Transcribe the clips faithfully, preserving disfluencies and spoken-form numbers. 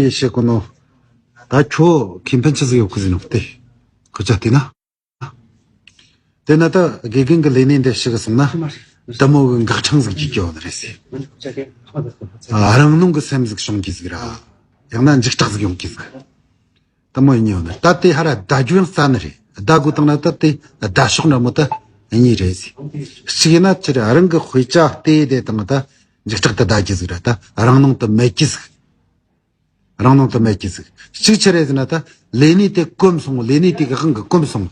བཤད་གོ་ནོ། ད་ཁྱོད་ཁེ་ཕན་ཆི་ཟིག་ཡོད་གི་ཟིན་ནོ་དེ། ཁོ་ཅག་བལྟས་ན། དེ་ན་ད་དགེ་རྒན་གྱི་ལས་གནས་འདི་ཞིག་སོང་ན། དེ་མོ་གི་འགག་འཕྲང་ཟིག་གཅིག་ཡོད་ནི་རེད་ཟེར། རང་སྣང་གི་སེམས་ཟིག་བྱུང་གི་ཟིག་ར། ཡང་ན་འཇིགས་སྐྲག་ཟིག་ཡོང་གི་ཟིག། དེ་མོ་ཡིན་ཡོད་ནི། ད་དེ་ཧ་ར་བདའ་རྒྱུ་ཡང་རྩ་ནི་རེད། བདའ་དགོས་བཏང་ན་ད་དེ་བདའ་ཕྱོགས་འདྲ་མོ་ད་གཉིས་རེད་ཟེར། གཅིག་ཡིན་ན་ཆི་རེད། རང་གི་དཔེ་ཆ་བལྟས་དེ་དང་ད་འཇིགས་སྐྲག་ཏུ་བདའ་གི་ཟིག་ར། ད་རང་སྣང་དུ་མེད་གི་ཟིག། རང་སྣང་དུ་མེད་གི་ཟིག། གཅིག་ཆི་རེད་ཟེར་ན། ད་ལས་གནས་དེ་གོམས་སོང་། ལས་གནས་དེ་གི་དབང་གིས་གོམས་སོང་།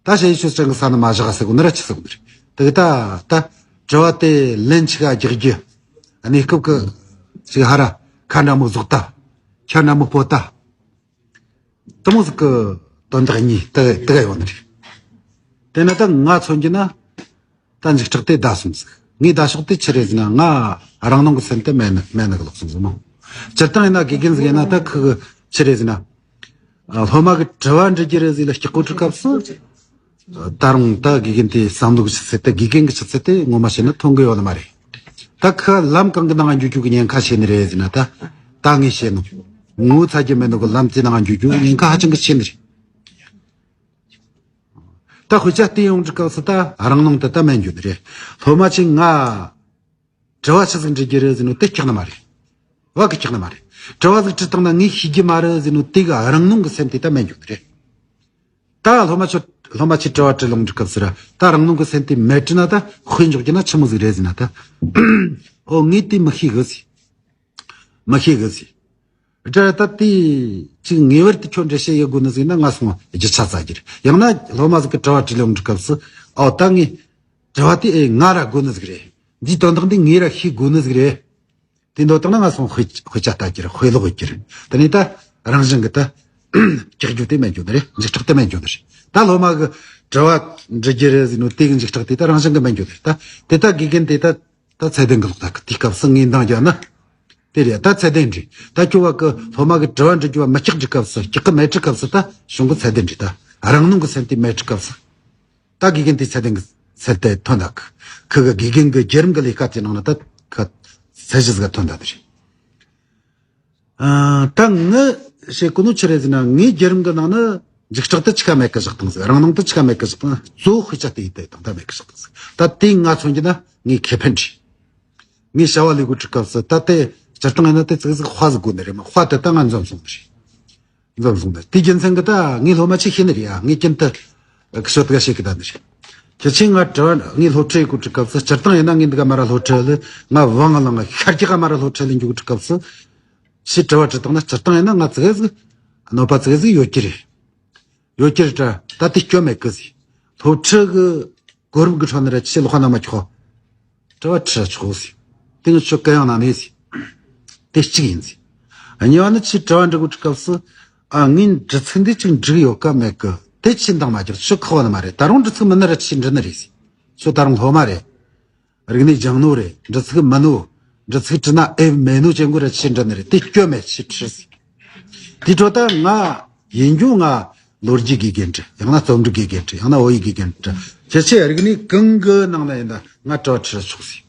ད་ཞ་ཡི་ཆོས་ཅན་གྱི་ས་ནི་མ་བཞག་ཟེར་གོ་ནི་ར་ཆི་ཟེར་གོ་ནི་རེད། དེ་གི་ད་ད་དྲི་བ་དེ་ལན་ཆི་ག་རྒྱག་རྒྱུ། གནས་སྐབས་ཀྱི་ཅིག་ཧ་ར་ཁ་འདྲ་མོ་བཟོ་ལྟ། ཁྱི་འདྲ་མོ་སྤོ་ལྟ། དེ་མོ་ཟིག་གི་དོན་དག་གཉིས་དེ་དེ་ག་ཡོད་ནི་རེད། དེ་ན་ད་ང་མཚོན་རྒྱུ་ན། ད་འཇིགས་སྐྲག་དེ་བདའ་སོང་ཟིག། ངས་བདའ་ཕྱོགས་དེ་ཆི་རེད་ཟེར་ན། ང་རང་སྣང་གི་སེམས་དེ་མེད་ནི་མེད་ནི་གི་ལོག་སོང་ཟིག་མོ། སྤྱིར་བཏང་ཡིན་ན་དགེ་རྒན་ཟིག་ཡིན་ན་ད་ཁི་གི་ཆི་རེད་ཟེར་ན། ཨ། སློབ་མ་གི་དྲི་བ་འདྲི་རྒྱུ་རེད་ཟེར་ལ་སྐྱག་གོ་དྲི་སྐབས་སུ། ད་རུང་ད་དགེ་རྒན་དེ་བསམ་བློ་གི་ཆུ་ཚད་དེ། དགེ་རྒན་གི་ཆུ་ཚད་དེ་ངོ་མ་བཤད་ན་ཐོན་གི་ཡོད་ནི་མ་རེད། ད་ཁི་ལམ་གང་གི་ནང་འགྱོ་རྒྱུ་གི་ཉེན་ཁ་ཆེ་ནི་རེད་ཟེར་ན། ད་ད་ངས་བཤད་ནོ། ངོ་ཚ་རྒྱུ་མེད་ནོ་གི་ལམ་དེ་ནང་འགྱོ་རྒྱུ་གི་ཉེན་ཁ་ཧ་ཅང་གི་ཆེ་ནི་རེད། ད་དཔེ་ཆ་བལྟས་ཡོང་དུས་སྐབས་སུ་ད་རང་སྣང་དེ་ད་མེད་འགྱོ་ནི་རེད། སློབ་མ་ཆེ་ང་དྲི་བ་ཆི་ཟིག་འདྲི་རྒྱུ་རེད་ཟེར་ནོ་དེ་སྐྲག་ནི་མ་རེད། བ་གི་སྐྲག་ནི་མ་རེད། དྲི་བ་ཟིག་དྲིས་བཏང་ན་ངས་ཤེས་རྒྱུ་མ་རེད་ཟེར་ནོ་དེ་གི་རང་སྣང་གི་སེམས་དེ་ད་མེད་འགྱོ་ནི་རེད། ད་སློབ་མ་ཆོ་སློབ་མ་ཆེ་དྲི་བ་དྲིས་ཡོང་དུས་སྐབས་སུ་ར། ད་རང་སྣང་གི་སེམས་དེ་མེད་དྲི་ན་ད་དཔེ་འཇོག་རྒྱུ་ན་ཆི་མོ་ཟིག་རེད་ཟེར་ན། ད་ཨོ་ངས་དེ་མི་ཤེས་གི་ཟེར། མི་ཤེས་གི་ཟེར། དྲ་ད་དེ་ཅིག་ངེས་པར་དུ་ཁྱོད་འགྲེལ་བཤད་ཡེད་དགོས་ནི་ཟིག་ན་ང་སོང་རྒྱུ་ཆ་བཙལ་རྒྱུ་རེད། ཡང་ན་སློབ་མ་ཟིག་གི་དྲི་བ་དྲིས་ལེ་ཡོང་དུས་སྐབས་སུ། ཨོ་ད་ངས་དྲི་བ་དེ་ཨེ་ང་ར་དགོས་ནི་ཟིག་རེད། འདིའི་དོན་དག་འདི་ངས་ར་ཤེས་དགོས་ནི་ཟིག་རེད། དེ་འདོད་བཏང་ན་ང་སོང་དཔེ་དཔེ་ཆ་ལྟ་རྒྱུ་རེད། དཔེ་ཀློག་ཡེད་རྒྱུ་རེད། དེ་ནས་ད་རང་བཞིན་གི་ད་སྐྲག་རྒྱུ་དེ་མེད་འགྱོ་ནི་རེད། འཇིགས་སྐྲག་དེ་མེད་འགྱོ་ནི་རེད། ད་སློབ་མ་གི་དྲི་བ་འདྲི་རྒྱུ་རེད་ཟེར་ནོ་དེ་གི་འཇིགས་སྐྲག་དེ་ད་རང་བཞིན་གི་མེད་འགྱོ་ནི་རེད། ད་དེ་ད་དགེ་རྒན་དེ་ད། ད་ཚད་ལྡན་གི་ལོག་ད་གི་དེའི་སྐབས་སུ་ངས་འདང་རྒྱག་ན། དེ་རེད། ད་ཚད་ལྡན་འདྲི། ད་ཁྱོད་བ་གི་སློབ་མ་གི་དྲི་བ་འདྲི་རྒྱུ་བ་མི་སྐྲག་དུས་སྐབས་སུ། སྐྲག་གི་མེད་དུས་སྐབས་སུ་ད་གཞུང་གི་ཚད་ལྡན་འདྲི། ད་རང་སྣང་གི་སེམས་དེ་མེད་དུས་སྐབས་སུ། ད་དགེ་རྒན་དེ་ཚད་ལྡན་གི་ཚད་དེ་ཐོན་ད་གི། ཁི་གི་དགེ་རྒན་གི་བརྒྱུད་རིམ་གི་ལས་ཀ་དེ་ནང་ན་ད་ཁ་ཚད་གཞི་ཟིག་ག་ཐོན་ད་དེ་རེད། ཨ། ད་ངས་བཤད་གོ་ནོ་ཆི་རེད་ཟེར་ན། ངའི་བརྒྱུད་རིམ་གི་ནང་ན་འཇིགས་སྐྲག་དེ་ཆི་ག་མེད་གི་བཞག་བཏང་ཟིག། རང་སྣང་དེ་ཆི་ག་མེད་གི་བཞག་བཏང་། གཙོ་བོ་དཔེ་ཆ་དེ་ཡིན་དེ་དང་ད་མེད་གི་བཞག་བཏང་ཟིག། ད་དེ་ང་མཚོན་རྒྱུ་ན་ངའི་ཁེ་ཕན་རེད། ངས་བྱ་བ་ལས་དགོས་དུས་སྐབས་སུ་ད་དེ་སྤྱིར་བཏང་ཡིན་ན་དེ་ཙིག་ཟིག་དཔའ་ཟིག་དགོས་ནི་རེད་མ། དཔའ་དེ་ད་ང་འཛོམས་སོང་ནི་རེད། འཛོམས་སོང་ནི་རེད། དེ་རྒྱུ་མཚན་གི་ད་ངའི་སློབ་མ་ཆེ་ཤེས་ནི་རེད་ཡ། ངས་རྒྱུན་དུ་ཁི་ཤོ་དེ་ག་བཤད་གི་ད་ནི་རེད། ཁྱེད་ཆེ་ང་དྲི་བ་ངས་སློབ་ཁྲིད་ཡེད་དགོས་དུས་སྐབས་སུ། སྤྱིར་བཏང་ཡིན་ན་ངས་འདི་ག་མ་ར་སློབ་ཁྲིད་ལས། ང་བང་ལང་ཤར་རྒྱག་ག་མ་ར་སློབ་ཁྲིད་ལས་འཇུག་དུས་སྐབས་སུ། ཞེས་དྲི་བ་དྲིས་བཏང་ན་སྤྱིར་བཏང་ཡིན་ན་ང་ཙིག་ཟིག་གནོད་པ་ཙིག་ཟིག་ཡོད་ཀྱི་རེད། ཡོད་ཀྱི་རེད་དྲ། ད་དེ་སྐྱོན་མེད་གི་ཟིག། སློབ་ཁྲིད་གི་གོ་རིམ་གི་ཁྲོད་ནས་ར་ཆི་ལོག་ན་མ་ཁྱོ། དྲི་བ་དྲི་ཆོག་ཟིག། དེ་ངས་ཁྱོ་གུ་ཡངས་ན་མེད་ཟིག། དེ་གཅིག་ཡིན་ཟིག། གཉིས་པ་ནི་ཆི་དྲི་བ་འདྲི་དགོས་དུས་སྐབས་སུ། ཨ། ངས་འདྲི་ཚིག་འདི་ཅིག་འགྲིག་ཡོད་ཀ་མེད་ཀི། དེ་ཆི་འདང་མ་རྒྱག། ཁྱོ་ཁག་པོ་ནི་མ་རེད། ད་རུང་འདྲི་ཚིག་མི་ནི་ར་ཆི་འདྲི་ནི་རེད་ཟིག། ཁྱོ་ད་རུང་སློབ་མ་རེད། རིག་གནས་སྦྱངས་ནོ་རེད། འདྲི་ཚིག་མི་ནོ། འདྲི་ཚིག་དྲིས་ན་ཨེ་མེད་ནོ་ཅན་གོ་ར་ཆི་འདྲི་ནི་རེད། དེ་སྐྱོན་མེད། ཆི་ཁྲི་ཟིག། དེ་འཕྲོ་ད་ང་ཡིན་རྒྱུ་ང་ལོ་རྒྱུས་དགེ་རྒན་འདྲི། ཡང་ན་རྩོམ་སྒྲིག་དགེ་རྒན་འདྲི། ཡང་ན་བོད་ཡིག་དགེ་རྒན་འདྲི། ཁྱེད་ཆོས་རིག་གནས་གང་གི་ནང་ན་ཡིན་ན་ང་དྲི་བ་དྲི་ར་ཆོག་ཟིག།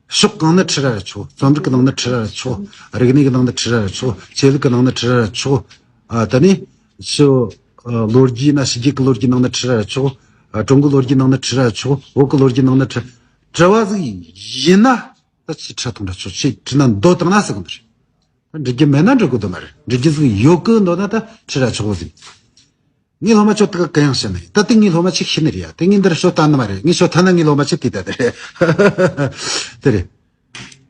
ཕྱོགས་གང་ནས་དྲི་ར་ར་ཆོག། རྩོམ་རིག་གི་ནང་ནས་དྲི་ར་ར་ཆོག། རིག་གནས་གི་ནང་ནས་དྲི་ར་ར་ཆོག། ཆོས་ལུགས་གི་ནང་ནས་དྲི་ར་ར་ཆོག། ཨ། ད་ནི་ཆོ། ཨ། ལོ་རྒྱུས་ན་ཕྱི་རྒྱལ་གི་ལོ་རྒྱུས་ནང་ནས་དྲི་ར་ར་ཆོག། ཨ། ཀྲུང་གོའི་ལོ་རྒྱུས་ནང་ནས་དྲི་ར་ར་ཆོག། བོད་གི་ལོ་རྒྱུས་ནང་ནས་དྲི། དྲི་བ་ཟིག་ཡིན་ན། ད་ཆི་ཁྲ་ཐུང་ར་ཆོག། ཆི་དྲི་ན་འདོད་བཏང་ན་ཟེར་གི་འདུག་རེད། ད་འདྲི་རྒྱུ་མེད་ན་འདྲི་དགོས་དོན་མ་རེད། འདྲི་རྒྱུ་ཟིག་ཡོད་གི་འདོད་ན་ད་དྲི་ར་ཆོག་ཟིག། ངའི་སློབ་མ་ཆོ་དེ་ག་གུ་ཡངས་ཤི་ནི་རེད། ད་དེ་ངའི་སློབ་མ་ཆེ་ཤི་ནི་རེད་ཡ། དེ་ངའི་འདིར་ཤོ་ལྟ་ནི་མ་རེད། ངའི་ཤོ་ལྟ་ན་ངའི་སློབ་མ་ཆེ་དེ་ད་དེ་རེད། དེ་རེད།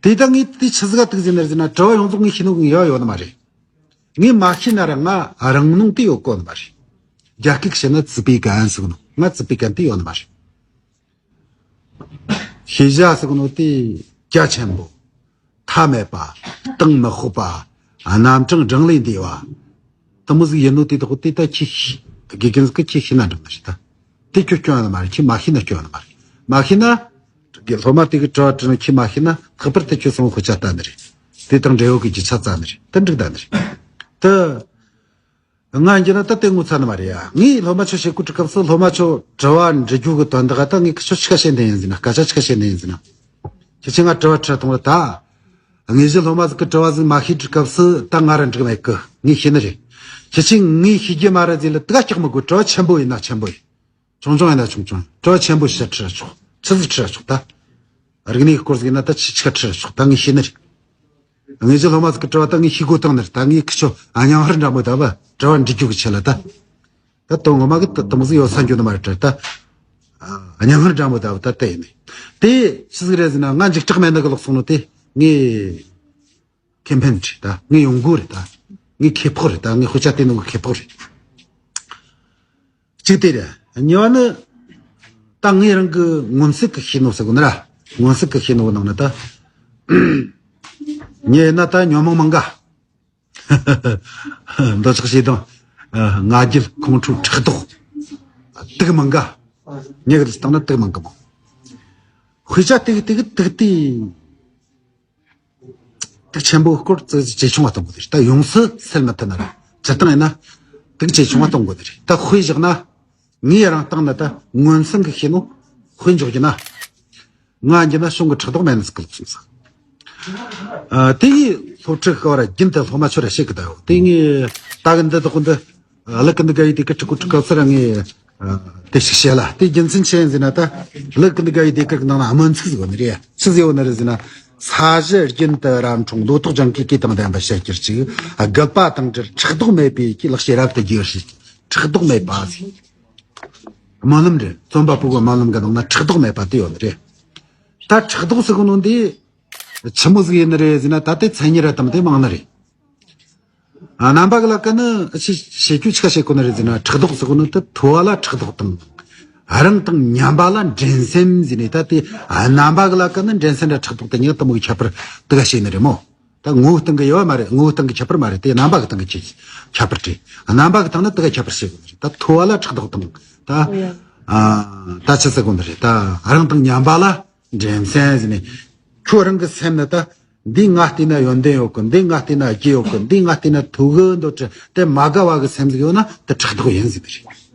དེ་ད་ངས་དེ་ཆི་ཟིག་ག་དུག་ཟིན་ནི་རེད་ཟེར་ན། དྲི་བ་ཡོངས་རྫོགས་ངས་ཤེས་ནོ་གི་ཡོད་ཡོད་ནི་མ་རེད། ངས་མ་ཤེས་ན་ར་ང་རང་སྣང་དེ་ཡོད་གོ་ནི་མ་རེད། རྒྱ་སྐད་བཤད་ན་自卑感ཟེར་གི་ནོ། ང་自卑感དེ་ཡོད་ནི་མ་རེད། ཤེས་བྱ་ཟེར་གི་ནོ་དེ་རྒྱ་ཆེན་པོ། མཐའ་མེད་པ། གཏིང་མི་དཔག་པ། རྣམ་གྲངས་བགྲང་ལས་འདས་པ། དེ་མོ་ཟིག་ཡིན་ནོ་དེ་དག་དེ་ད་ཁྱེད་ཤེས། དགེ་རྒན་ཟིག་གིས་ཁྱེད་ཤེས་ན་འགྲིག་ནི་རེད་ད། དེ་ཁྱོད་སྐྱོན་ཡོད་ནི་མ་རེད། ཁྱེད་མ་ཤེས་ན་སྐྱོན་ཡོད་ནི་མ་རེད། མ་ཤེས་ན། སློབ་མ་དེ་གིས་དྲི་བ་དྲིས་ན་ཁྱེད་མ་ཤེས་ན། ལྷག་པར་དུ་ཁྱོད་སོང་དཔེ་ཆ་ལྟ་ནི་རེད། དེ་དང་འབྲེལ་ཡོད་ཀྱི་རྒྱུ་ཆ་བཙལ་ནི་རེད། དེ་འགྲིག་ད་ནི་རེད། དེ། ང་ཡིན་རྒྱུ་ན་ད་དེ་ངོ་ཚ་ནི་མ་རེད་ཡ། ངས་སློབ་མ་ཆོ་བཤད་གོ་དུས་སྐབས་སུ་སློབ་མ་ཆོ་དྲི་བ་འདྲི་རྒྱུ་གི་དོན་དག་ད་ངས་ཁི་ཆོ་ཆི་ག་བཤད་འདི་ཡིན་ཟེར་ན། སྐད་ཆ་ཆི་ག་བཤད་འདི་ཡིན་ཟེར་ན། ཁྱེད་ཆོས་ང་དྲི་བ་དྲི་བཏང་བ་ད། དངོས་གཞི་སློབ་མ་ཟིག་གི་དྲི་བ་ཟིག་མ་ཤེས་དུས་སྐབས་སུ་ད་ང་ར་འགྲིག་མེད་གི། ངས་ཤེས་ནི་རེད། ཁྱེད་ཆོས་ངས་ཤེས་རྒྱུ་མ་རེད་ཟེར་ལ་དུ་ག་སྐྲག་མི་དགོས། དྲི་བ་ཆེན་པོ་ཡིན་ན་ཆེན་པོ་ཡིན། ཆུང་ཆུང་ཡིན་ན་ཆུང་ཆུང་། དྲི་བ་ཆེན་པོ་ཞིག་དྲི་ར་ཆོག་ཆི་ཟིག་དྲི་ར་ཆོག་ད། རིག་གནས་སྐོར་ཟིག་ཡིན་ན་ད་ཆི་ཆི་ག་དྲི་ར་ཆོག་ད་ངས་ཤེས་ནི་རེད། དངོས་གཞི་སློབ་མ་ཟིག་གི་དྲི་བ་ད་ངས་ཤེས་དགོས་བཏང་ནི་རེད། ད་ངས་ཁི་ཆོ་ཨ་ཉང་ཧར་འདྲ་མོ་ད་བ་དྲི་བ་འདྲི་རྒྱུ་གི་ཆེད་ལ་ད། ད་དོན་ངོ་མ་གི་ད་དུམ་ཟིག་ཡོད་ས་འགྱོ་ནི་མ་རེད་དྲ་ད། ཨ་ཉང་ཧར་འདྲ་མོ་ད་བ་ད་ད་ཡིན་ནི། དེ་ཆི་ཟིག་རེད་ཟེར་ན་ང་འཇིགས་སྐྲག་མེད་ནི་གི་ལོག་སོང་ནོ་དེ་ངས་ཁེ་ཕན་རེད་ད། ངའི་ཡོང་སྒོ་རེད་ད། ངའི་ཁེ་སྤོགས་རེད་ད། ངའི་དཔེ་ཆ་བལྟས་ནོ་གི་ཁེ་སྤོགས་རེད། གཅིག་དེ་རེད། གཉིས་པ་ནི། ད་ངའི་རང་གི་མངོན་གསལ་གི་ཤེས་ནོ་ཟེར་གོ་ནི་ར། མངོན་གསལ་གི་ཤེས་ནོ་གི་ནང་ནས་ད། ངས་ན་ད་ཉོན་མོངས་མང་ག་འདོད་ཆགས་ཞེ་སྡང་། ང་རྒྱལ་ཁོང་ཁྲོ་ཕྲག་དོག་དུག་མང་ག་ངས་གི་བཏང་ན་དུག་མང་གི་མོ། དཔེ་ཆ་དེ་གི་དེ་གི་དུག་དེ། དུག་ཆེན་པོའི་སྐོར་ཙི་ཙི་ཇེ་ཆུང་བ་གཏོང་དགོས་རེད། ད་ཡོངས་སུ་སེལ་མི་ཐུབ་ན་ར། སྤྱིར་བཏང་ཡིན་ན་དུག་ཇེ་ཆུང་བ་གཏོང་དགོས་རེད། ད་དཔེ་བཞག་ན་ངས་རང་བཏང་ན་ད་མངོན་སུམ་གྱི་ཤེས་ནོ་དཔེ་འཇོག་རྒྱུ་ན། ང་འགྱུར་ན་གཞུང་གི་ཕྲག་དོག་མེད་ནི་ཟིག་གི་ལོག་སོང་ས། ཨ་དེ་ཡིས་སློབ་ཕྲུག་གི་བར་རྒྱུན་དུ་སློབ་མ་ཚོར་བཤད་གི་ད་ཡོད། དེ་ངས་ད་གི་འདི་དག་འདི། ཀླུ་ཀུན་དགའ་ཡི་དེ་གི་ཕྲུ་གུ་ཕྲུ་གུ་ཚོ་ར་ངས་ཨ་དེ་ཞིག་བཤད་ལ། དེ་རྒྱུ་མཚན་ཆི་ཡིན་ཟེར་ན་ད་ཀླུ་ཀུན་དགའ་ཡི་དེ་གི་ནང་ན་སྨོན་ཚིག་ཟིག་ཡོད་ནི་རེད། ཆི་ཟིག་ཡོད་ནི་རེད་ཟེར་ན། ས་གཞི་རྒྱུན་དུ་རབ་འཁྲུངས། ལོ་ཏོག་ལྗང་ཁུའི་གོས་དང་ལྡན་པ་ཞལ་གྱུར་ཅིག། རྒུད་པ་དང་བྲལ་ཕྲག་དོག་མེད་པའི་གོས། ལེགས་བྱས་རབ་ཏུ་རྒྱས་པར་བྱེད། ཕྲག་དོག་མེད་པ་ཟེར། སྨོན་ལམ་རེད། རྩོམ་པ་པོ་གི་སྨོན་ལམ་གི་ནང་ན་ཕྲག་དོག་མེད་པ་དེ་ཡོད་ནི་རེད། ད་ཕྲག་དོག་ཟེར་གོ་ནོ་འདི་ཆི་མོ་ཟིག་ཡིན་ནི་རེད་ཟེར་ན། ད་དེ་མཚན་ཉིད་ར་དམ་དེ་མང་ནི་རེད། ཨ་རྣམ་པ་གི་ལ་ཀ་ནི་ཆི་བྱེད་རྒྱུ་ཆི་ག་བྱེད་གོ་ནི་རེད་ཟེར་ན། ཕྲག་དོག་ཟེར་གོ་ནི་ད་ཐོ་བ་ལ་ཕྲག་དོག་དང་། རང་དང་མཉམ་པ་ལ་འགྲན་སེམས་ཟེར་ནས། ད་དེ་ཨ་རྣམ་པ་གི་ལ་ཀ་ནི་འགྲན་སེམས་ར་ཕྲག་དོག་དེ་གཉིས་ཀ་དེ་མོ་གི་ཁྱད་པར་དེ་ག་བྱེད་ནི་རེད་མོ། ད་ངོ་བོའི་སྟེང་གི་ཡོད་མ་རེད། ངོ་བོའི་སྟེང་གི་ཁྱད་པར་མ་རེད། དེ་རྣམ་པ་གི་སྟེང་གི་ཁྱད་པར་རེད། རྣམ་པ་གི་སྟེང་ནི་དེ་ག་ཁྱད་པར་བྱེད་གོ་ནི་རེད། ད་ཐོ་བ་ལ་ཕྲག་དོག་དང་། ད་ཨ་ད་ཆི་ཟེར་གོ་ནི་རེད། ད་རང་དང་མཉམ་པ་ལ་འགྲན་སེམས་ཟེར་ནས། ཁྱོད་རང་གི་སེམས་ནི་ད་འདི་ང་བལྟས་ན་ཡོན་ཏན་ཡོད་གི། འདི་ང་བལྟས་ན་རྒྱུ་ཡོད་གི། འདི་ང་བལྟས་ན་ཐུགས་ཀྱི་འདོད་ཆེན་དེ་མ་དགའ་བ་གི་སེམས་ཟིག་ཡོད་ན་དེ་ཕྲག་དོག་ཡིན་ཟེར་ནི་རེད།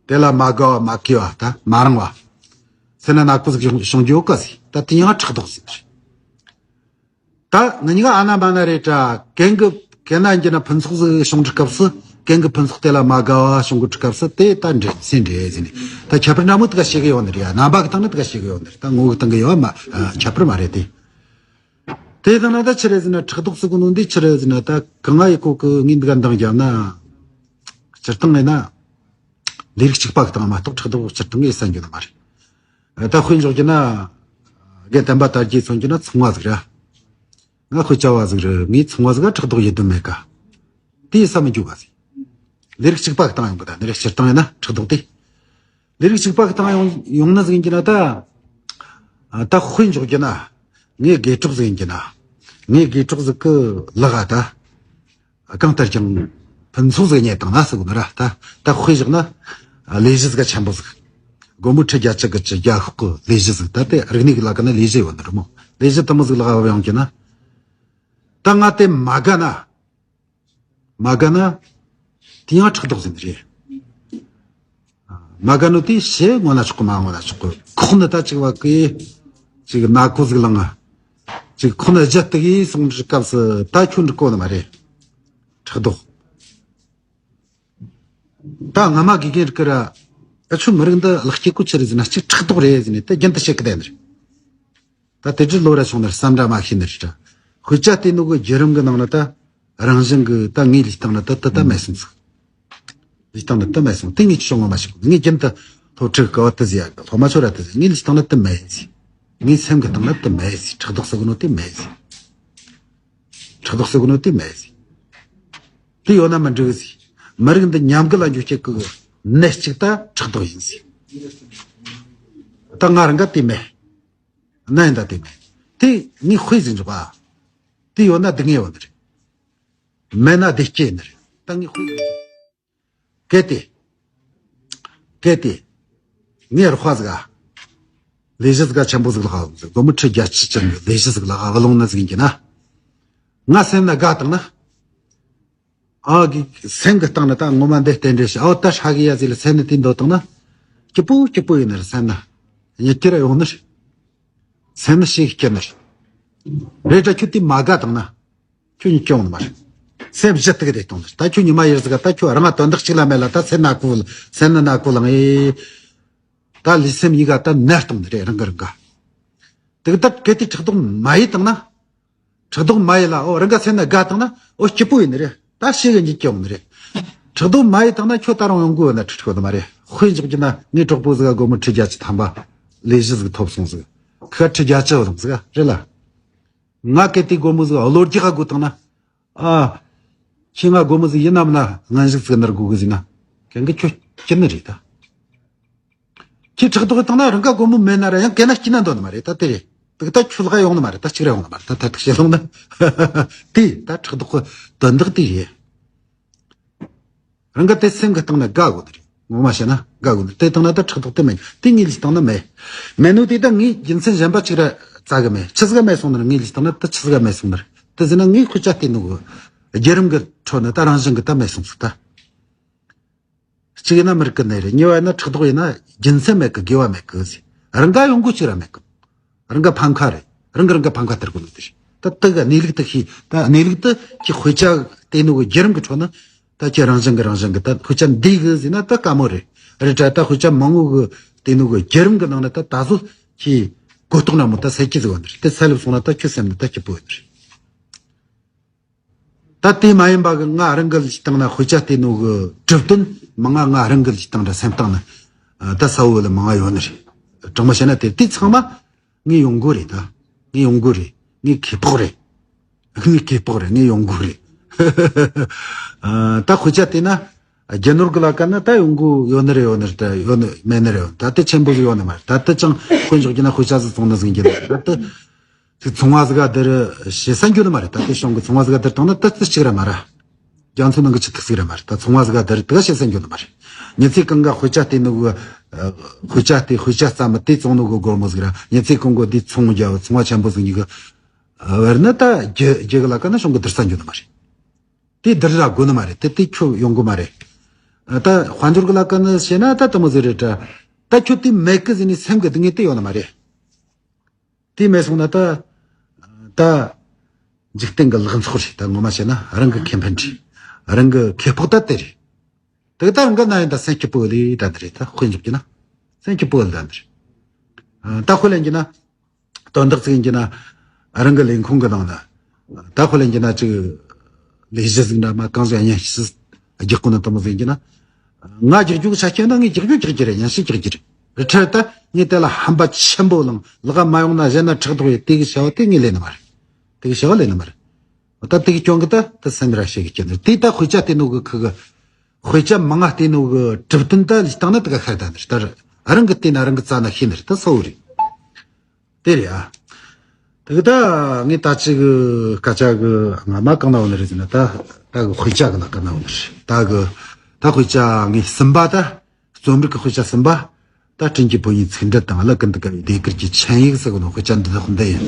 དེ་ལ་མ་དགའ་བ། མ་གུས་པ། ད་མ་རངས་པ། སེམས་ན་ནག་པོ་ཟིག་བྱུང་བྱུང་རྒྱུ་ཡོད་ག་ཟེར། ད་དེ་ཡང་ཕྲག་དོག་ཟེར་ནི་རེད། ད་ང་གཉིས་ཀ་ཨ་ན་མ་ན་རེད་དྲ། གན་གི་གན་ན་འགྱུར་ན་ཕུན་ཚོགས་ཟིག་བྱུང་དུས་སྐབས་སུ། གན་གི་ཕུན་ཚོགས་དེ་ལ་མ་དགའ་བ་བྱུང་གི་དུས་སྐབས་སུ། དེ་ད་འགྲན་སེམས་རེད་ཟེར་ནས། ད་ཁྱད་པར་འདྲ་མོ་དེ་ག་བྱེད་གི་ཡོད་ནི་རེད། རྣམ་པ་གི་སྟེང་ནས་དེ་ག་བྱེད་གི་ཡོད་ནི་རེད། ད་ངོ་བོ་གི་སྟེང་གི་ཡོད་མ་ཨ་ཁྱད་པར་མ་རེད་དེ། དེ་ལྟ་ན་ད་ཆི་རེད་ཟེར་ན། ཕྲག་དོག་ཟེར་གོ་ནོ་འདི་ཆི་རེད་ཟེར་ན། ད་གང་ང་ཡི་གོ་གི་ངས་འདི་ག་འདང་བརྒྱབ་ན། སྤྱིར་བཏང་ངས་ན། ལས་རིགས་གཅིག་པ་གི་སྟེང་མ་གཏོགས་ཕྲག་དོག་སྤྱིར་བཏང་ངས་བསམ་རྒྱུ་ནི་མ་རེད། ད་དཔེ་འཇོག་རྒྱུ་ན། རྒན་བསྟན་པ་དར་རྒྱས་མཚོན་རྒྱུ་ན་ཚོང་བ་ཟིག་ར། ང་དཔེ་ཆ་བ་ཟིག་རེད། ངས་ཚོང་བ་ཟིག་ག་ཕྲག་དོག་ཡེད་དོན་མེད་ཀ། དེ་ས་མི་འཇུག་ག་ཟིག། ལས་རིགས་གཅིག་པ་གི་སྟེང་ཡོང་གི། ད་ནི་རེ་སྤྱིར་བཏང་ཡིན་ན་ཕྲག་དོག་དེ། ལས་རིགས་གཅིག་པ་གི་སྟེང་ཡོང་ཡོང་ན་ཟིག་ཡིན་རྒྱུ་ན་ད། ད་དཔེ་འཇོག་རྒྱུ་ན། ངས་དགེ་གྲོགས་ཟིག་ཡིན་རྒྱུ་ན། ངས་དགེ་གྲོགས་ཟིག་གི་ལག་ག་ད། གང་ལྟར་ཀྱང་ཕུན་ཚོགས་ཟིག་རྙེད་བཏང་ན་ཟེར་གོ་ནི་ར། ད་ད་དཔེ་བཞག་ན། ལས་གཞི་ཟིག་ག་ཆེན་པོ་ཟིག། སྒོར་མོ་ཁྲི་བརྒྱད་ཅུ་གི་ཅི་རྒྱལ་ཤོག་གི་ལས་གཞི་ཟིག། ད་དེ་རིག་གནས་ཀྱི་ལག་ཀ་ན་ལས་གཞི་ཡོད་ནི་རེད་མོ། ལས་གཞི་དེ་མོ་ཟིག་ལག་ག་ཡོང་རྒྱུ་ན། ད་ང་དེ་མ་དགའ་ན། མ་དགའ་ན། དེ་ཡང་ཕྲག་དོག་ཟེར་ནི་རེད། མ་དགའ་ནོ་དེ་བྱེད་ངོ་ན་ཆོག་གི། མ་ངོ་ན་ཆོག་གི། ཁོག་ནས་ད་ཅིག་བ་གི། ཅིག་ནག་ཁུ་ཟིག་ལངས་ང་། ཅིག་ཁོག་ནས་རྒྱ་སྟག་ཡིས་སོང་དུས་སྐབས་སུ་ད་ཁྱོད་འགྲིག་གོ་ནི་མ་རེད། ཕྲག་དོག། ད་སྔ་མ་དགེ་རྒན་རིགས་ཀྱིས་ར། ཨ་ཆོ་མི་རིགས་འདི་ལག་སྐྱེས་ཀོ་ཆི་རེད་ཟེར་ན། གཅིག་ཕྲག་དོག་རེད་ཟེར་ནས་དེ་རྒྱུན་དུ་བཤད་གི་བསྡད་ནི་རེད། ད་དེ་འདྲའི་ལོ་ར་བྱུང་ནི་རེད། བསམ་འདྲ་མ་ཤེས་ནི་རེད་དྲ། དཔེ་ཆ་བལྟས་ནོ་གི་བརྒྱུད་རིམ་གི་ནང་ན་ད། རང་བཞིན་གི་ད་ངའི་ལུས་སྟེང་ན་ད་ད་ད་མེད་སོང་ཟིག། ལུས་སྟེང་ན་ད་མེད་སོང་། དེ་ངས་ཅི་བྱུང་ངོ་མ་ཤེས་གི། ངས་རྒྱུན་དུ་སློབ་ཕྲུག་གི་བ་དེ་ཟེར་ཡ་གི། སློབ་མ་ཚོ་ར་དེ་ཟེར། ངའི་ལུས་སྟེང་ན་དེ་མེད་ཟིག། ངའི་སེམས་གི་སྟེང་ན་དེ་མེད་ཟིག། ཕྲག་དོག་ཟེར་གི་ནོ་དེ་མེད་ཟིག། ཕྲག་དོག་ཟེར་གི་ནོ་དེ་མེད་ཟིག། དེ་ཡོད་ན་མི་འགྲིག་ཟིག། མི་རིགས་འདི་ཉམས་རྒུད་ལ་འགྱུར་བྱེད་གི་ནད་གཅིག་ད་ཕྲག་དོག་ཡིན་ཟིག། ད་ང་རང་ག་དེ་མེད། ན་ཡིན་ད་དེ་མེད། དེ་ངས་དཔེ་ཟིག་འཇོག་ཨ། དེ་ཡོད་ན་སྡུག་བསྔལ་ཡོད་ནི་རེད། མེད་ན་བདེ་སྐྱིད་ཡིན་ནི་རེད། ད་ངས་དཔེ་ཟིག་འཇོག་གལ་ཏེ། གལ་ཏེ། ངས་རོགས་པ་ཟིག་ག། ལས་གཞི་ཟིག་ག་ཆེན་པོ་ཟིག་ལག་ག་བླངས་ཟིག། སྒོར་མོ་ཁྲི་བརྒྱད་ཅུ་ཅན་གྱི་ལས་གཞི་ཟིག་ལག་ག་བླངས་ནི་ཟིག་ཡིན་གྱི་ན། ང་སེམས་ན་དགའ་བཏང་ན། ཨ་གི་སེམས་གི་སྟེང་ན་ད་ངོ་མ་འདི་རྟེན་འབྲེལ་ཞིག། ཨོ་ད་ཧྲ་གི་ཡ་ཟིག་ལ་སེམས་ན་དེ་འདོད་བཏང་ན། སྐྱིད་པོ་སྐྱིད་པོ་ཡིན་ནི་རེད། སེམས་ན་ཡིད་སྐྱིད་ར་ཡོང་ནི་རེད། སེམས་ན་ཞིག་སྐྱིད་ནི་རེད། རེད། ད་ཁྱོད་དེ་མ་དགའ་བཏང་ན། ཁྱོད་གཉིད་སྐྱོང་ནི་མ་རེད། སེམས་བཞི་སྟུག་རེད་གཏོང་ནི། ད་ཁྱོད་ཉི་མ་ཡར་ཟིག་ག་ད་ཁྱོད་རང་ང་དོན་དག་གཅིག་ལ་མེད་ལ། ད་སེམས་ན་ཁུ་སེམས་ནི་ན་ཁུ་ལངས་ཨེ། ད་ལུས་སེམས་གཉིས་ཀ་ད་ནད་གཏོང་ནི་རེད། རང་གི་རང་ག་དེ་གི་ད་གལ་ཏེ་ཕྲག་དོག་མ་ཡེད་བཏང་ན། ཕྲག་དོག་མ་ཡེད་ལ། ཨོ་རང་ག་སེམས་ན་དགའ་བཏང་ན། ཨོ་སྐྱིད་པོ་ཡིན་ནི་རེད། ད་ཞེ་གི་གཉིད་སྐྱོང་ནི་རེད། ཕྲག་དོག་མ་ཡེད་བཏང་ན་ཁྱོད་ད་རུང་ཡོང་གི་ཡོད་ན་ཁྲིད་ཁོ་ནི་མ་རེད། དཔེ་འཇོག་རྒྱུ་ན་ངའི་གྲོགས་པོ་ཟིག་ག་སྒོར་མོ་ཁྲི་བརྒྱད་ཅུ་ཐམ་པ་ལས་གཞི་ཟིག་ཐོབ་སོང་ཟིག་ཁ་ཁྲི་བརྒྱད་ཅུ་བུད་སོང་ཟིག་རེད་ལ། ང་གལ་ཏེ་སྒོར་མོ་ཟིག་བློ་རྒྱག་ག་དགོས་བཏང་ན། ཨ། ཁྱེད་ང་སྒོར་མོ་ཟིག་ཡིན་ནམ་ན་སྔན་ཞིག་ཟིག་ནར་དགོས་གི་ཟིན་ན། གན་གི་ཁྱོད་སྐྱིད་ནི་རེད་ད། ཁྱེད་ཕྲག་དོག་བཏང་ན་རང་ག་སྒོར་མོ་མེད་ན་ར་ཡང་གན་ན་སྐྱིད་ན་འདོད་ནི་མ་རེད་ད། དེ་རེད། དེ་ད་ཁྱོད་ལ་ཡོང་ནི་མ་རེད་ད། གཅིག་ར་ཡོང་ནི་མ་རེད་ད། ད་ཐག་བཤད་ལོང་ན། དེ་ད་ཕྲག་དོག་གི་དོན་དག་དེ་རེད། རང་ག་དེ་སེམས་གི་སྟེང་ན་དགའ་དགོས་ནི་རེད། ངོ་མ་བཤད་ན་དགའ་དགོས་ནི་རེད། དེ་བཏང་ན་ད་ཕྲག་དོག་དེ་མེད། དེ་ངའི་ལུས་སྟེང་ན་མེད། མེད་ནོ་དེ་ད་ངའི་རྒྱུ་མཚན་གཞན་པ་གཅིག་ར་རྩ་གི་མེད། ཆི་ཟིག་ག་མེད་སོང་ནི་རེད། ངའི་ལུས་སྟེང་ན་ད་ཆི་ཟིག་ག་མེད་སོང་ནི་རེད། དེ་ཟེར་ན་ངའི་དཔེ་ཆ་བལྟས་ནོ་གི་བརྒྱུད་རིམ་གི་ཁྲོད་ནས་ད་རང་བཞིན་གི་ད་མེད་སོང་ཟིག་ད། གཅིག་ཡིན་ན་མི་རིགས་ཀྱི་ནད་རེད། གཉིས་པ་ཡིན་ན་ཕྲག་དོག་ཡིན་ན་རྒྱུ་མཚན་མེད་གི། དགེ་བ་མེད་གི་ཟེར། རང་ག་ཡོང་སྒོ་གཅིག་ར་མེད་གི། རང་ག་ཕམ་ཁ་རེད། རང་གི་རང་ག་ཕམ་ཁ་སྟེར་དགོས་ནི་དེ་རེད། ད་དེ་གི་གནས་ལུགས་དེ་ཤེས། ད་གནས་ལུགས་དེ་ཁྱེད་དཔེ་ཆ་བལྟས་ནོ་གི་བརྒྱུད་རིམ་གི་ཁྲོད་ནས་ད་ཁྱེད་རང་བཞིན་གི་རང་བཞིན་གི་ད་དཔེ་ཆ་འདི་གི་ཟེར་ན་ད་དཀའ་མོ་རེད། རེད་དྲ་ད་དཔེ་ཆ་མང་བོ་གི་བལྟས་ནོ་གི་བརྒྱུད་རིམ་གི་ནང་ནས་ད་ད་གཟོད་ཁྱེད་གོ་རྟོགས་ན་མོ་ད་སད་ཀྱི་ཟིག་བ་འདི་རེད། དེ་སད་ལབ་སོང་ན་ད་ཁྱོད་སེམས་ནི་ད་སྐྱིད་པོ་ཡོད་ནི་རེད། ད་དེ་མ་ཡིན་པ་གི་ང་རང་གི་ལུས་སྟེང་ན་དཔེ་ཆ་བལྟས་ནོ་གི་གྲུབ་དོན་མང་ང་། ང་རང་གི་ལུས་སྟེང་ན་སེམས་སྟེང་ན་ཨ་ད་གསལ་བོ་ལ་མང་ང་ཡོད་ནི་རེད། དྲང་མོ་བཤད་ན་དེ་དེ་ཚང་མ་ངའི་ཡོང་སྒོ་རེད་ད། ངའི་ཡོང་སྒོ་རེད། ངའི་ཁེ་སྤོགས་རེད། ངའི་ཁེ་སྤོགས་རེད། ངའི་ཡོང་སྒོ་རེད། ཨ་ད་དཔེ་ཆ་བལྟས་ན་རྒྱུ་ནོར་གི་ལ་ཀ་ན་ད་ཡོང་སྒོ་ཡོད་ནི་རེད། ཡོད་ནི་རེད་ད། ཡོད་ནི་མེད་ནི་རེད། ད་དེ་ཆེན་པོ་ཟིག་ཡོད་ནི་མ་རེད། ད་དེ་ཅང་དཔེ་འཇོག་རྒྱུ་ན་དཔེ་ཆ་ཟིག་བཙོང་ནི་ཟིག་ཡིན་རྒྱུ་ན་ད་དེ། ཚོང་བ་ཟིག་ག་དེར་ཞེ་ས་འགྱོ་ནི་མ་རེད། ད་དེ་གཞུང་གི་ཚོང་བ་ཟིག་ག་དེར་བཏང་ན་ད་ཙི་གཅིག་ར་མ་ར། རྒྱ་མཚོ་ནང་གི་ཆུ་ཐིགས་ཟིག་ར་མ་རེད། ད་ཚོང་བ་ཟིག་ག་དེར་དེ་ག་ཞེ་ས་འགྱོ་ནི་མ་རེད། ཉི་ཚེ་གང་ག་དཔེ་ཆ་བལྟས་ནོ་གི་དཔེ་ཆ་དེ་དཔེ་ཆ་ཙམ་མི་དེ་བཙོང་ནོ་གི་སྒོར་མོ་ཟིག་ར། ཉི་ཚེ་གང་ག་དེ་ཚོང་རྒྱ་ཚོང་བ་ཆེན་པོ་ཟིག་གཉིས་གི་བར་ནི་ད་རྒྱུ་རྒྱུ་གི་ལ་ཀ་ན་གཞུང་གི་དེར་ས་འགྱོ་ནི་མ་རེད། དེ་དེར་ར་དགོ་ནི་མ་རེད། དེ་དེ་ཁྱོད་ཡོང་གི་མ་རེད། ད་དཔལ་འབྱོར་གི་ལ་ཀ་ནི་བཤད་ན་ད་དེ་མོ་ཟིག་རེད་དྲ། ད་ཁྱོད་དེ་མེད་གི་ཟེར་ནས་སེམས་གི་སྡུག་བསྔལ་དེ་ཡོད་ནི་མ་རེད། དེ་མེད་སོང་ན་ད། ད། འཇིག་རྟེན་གྱི་ལག་ཚོགས་རེད། ད་ངོ་མ་བཤད་ན་རང་གི་ཁེ་ཕན་རེད། རང་གི་ཁེ་སྤོགས་ད་དེ་རེད། དེ་ད་རང་ག་ན་ཡིན་ད་སེམས་སྐྱིད་པོ་ལས་ད་དེ་རེད། ད་དཔེ་འཇོག་རྒྱུ་ན་སེམས་སྐྱིད་པོ་ལས་ད་དེ་རེད། ད་དཔེ་ལེན་རྒྱུ་ན། དོན་དག་ཅིག་ཡིན་རྒྱུ་ན། རང་གི་ལས་ཁུངས་གི་ནང་ན། ད་དཔེ་ལེན་རྒྱུ་ན་ཅིག་ལས་གཞི་ཟིག་འདྲ་མ་གང་ཟིག་ཡིན་ཞིག་རྒྱག་གོ་ནི་དེ་མོ་ཟིག་ཡིན་རྒྱུ་ན། ང་རྒྱག་རྒྱུ་གི་ཆ་རྐྱེན་ན་ངས་རྒྱག་རྒྱུ་རྒྱག་རྒྱུ་རེད། ཡིན་ཞིག་རྒྱག་རྒྱུ་རེད། རི་ཁྲོད་ད་ངས་དེ་ལ་ཧམ་པ་ཆེན་པོ་ལངས། ལག་མ་ཡོང་ན་གཞན་ན་ཕྲག་དོག་ཡོད་དེ་གི་བྱ་བ་དེ་ངས་ལས་ནི་མ་རེད། དེ་གི་བྱ་བ་ལས་ནི་མ་རེད། ད་དེ་གི་སྐྱོན་གི་ད་ད་སེམས་ར་ཤེས་གི་སྐྱོན་ནི་དེ། ད་དཔེ་ཆ་བལྟས་ནོ་གི་ཁུ་གི་དཔེ་ཆ་མང་ང་བལྟས་ནོ་གི་གྲུབ་དོན་ད་ལུས་སྟེང་ན་དེ་ག་ཤར་ད་ནི་རེད། ད་རང་གི་བལྟས་ན་རང་གི་རྩ་ན་ཤེས་ནི་རེད། ད་གསལ་བོ་རེད། དེ་རེད་ཨ། དེ་གི་ད་ངས་ད་ཅི་གི་སྐད་ཆ་གི་ང་མ་གང་ན་འོ་ནི་རེད་ཟེར་ན། ད་ད་གི་དཔེ་ཆ་གི་ལ་ག་ན་འོ་ནི་རེད། ད་གི་ད་དཔེ་ཆ་ངས་གསུམ་པ། ད་རྩོམ་རིག་གི་དཔེ་ཆ་གསུམ་པ། ད་སྤྲིན་གྱི་ཕོ་ཉའི་ཚིག་འབྲུ་དང་གླུ་ཀུན་ཏུ་དགའ་བའི་ཟློས་གར་གྱི་ཆིངས་ཡིག་ཟེར་གོ་ནོ་དཔེ་ཆ་འདི་དག་འདི་ཡིན།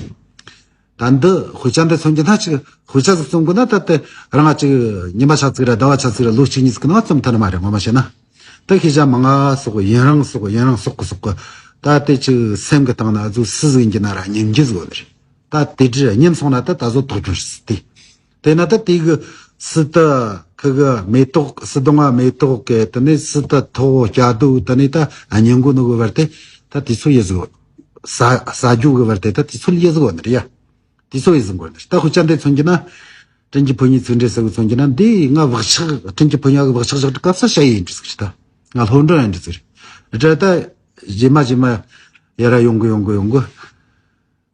ད་འདི་དཔེ་ཆ་འདི་མཚོན་རྒྱུ་ན་ཅིག་དཔེ་ཆ་ཟིག་རྩོམ་དགོས་ན་ད་དེ་རང་ང་ཅིག་ཉི་མ་ཆ་ཚིག་ར་ཟླ་བ་ཆ་ཚིག་ར་ལོ་གཅིག་གཉིས་ཟིག་གི་ནང་རྩོམ་ཐུབ་ནི་མ་རེད། ངོ་མ་བཤད་ན། ད་ཤེས་བྱ་མང་ང་སོགས་ཡུན་རིང་སོགས་ཡུན་རིང་སོགས་གི་སོགས་གི་ད་དེ་ཅིག་སེམས་གི་སྟེང་ན་ཨ་ཟུག་སུ་ཟིག་ཡིན་རྒྱུ་ན་ར་སྙིང་རྗེ་ཟིག་ཡོད་ནི་རེད། ད་དེ་འདྲ་སྙམ་སོང་ན་ད་ད་གཟོད་དོགས་སྐྱོན་རེད་དེ། དེ་ན་ད་དེ་གི་སི་ཏུ་ཁི་གི་མེ་ཏོག་སི་དུང་ང་མེ་ཏོག་གི་དེ་ནས་སི་ཏུ་ཐོག་སྐྱ་དུ་དེ་ནས་ད་སྙིང་གོ་ནུ་གི་བར་དེ་ད་དུས་ཚོད་ཡི་ཟིག་ས་ས་རྒྱུ་གི་བར་དེ་ད་དུས་ཚོད་ཡི་ཟིག་ཡོད་ནི་རེད་ཡ། དུས་ཚོད་ཡི་ཟིག་དགོས་ནི་རེད། ད་དཔེ་ཆ་འདི་མཚོན་རྒྱུ་ན། སྤྲིན་གྱི་ཕོ་ཉའི་ཚིག་འབྲུ་ཟེར་བའི་མཚོན་རྒྱུ་ན་འདི་ང་བག་ཆགས་སྤྲིན་གྱི་ཕོ་ཉ་གི་བག་ཆགས་བཞག་དུས་སྐབས་སུ་ཞ་ཡི་ཡིན་འདྲི་ཟིག་རེད། ད་ང་ལྷོ་འདྲེན་ཡིན་འདྲི་ཟིག་རེད། དེ་ད་རྗེས་མ་རྗེས་མ་ཡར་ར་ཡོང་གི་ཡོང་གི་ཡོང་གི་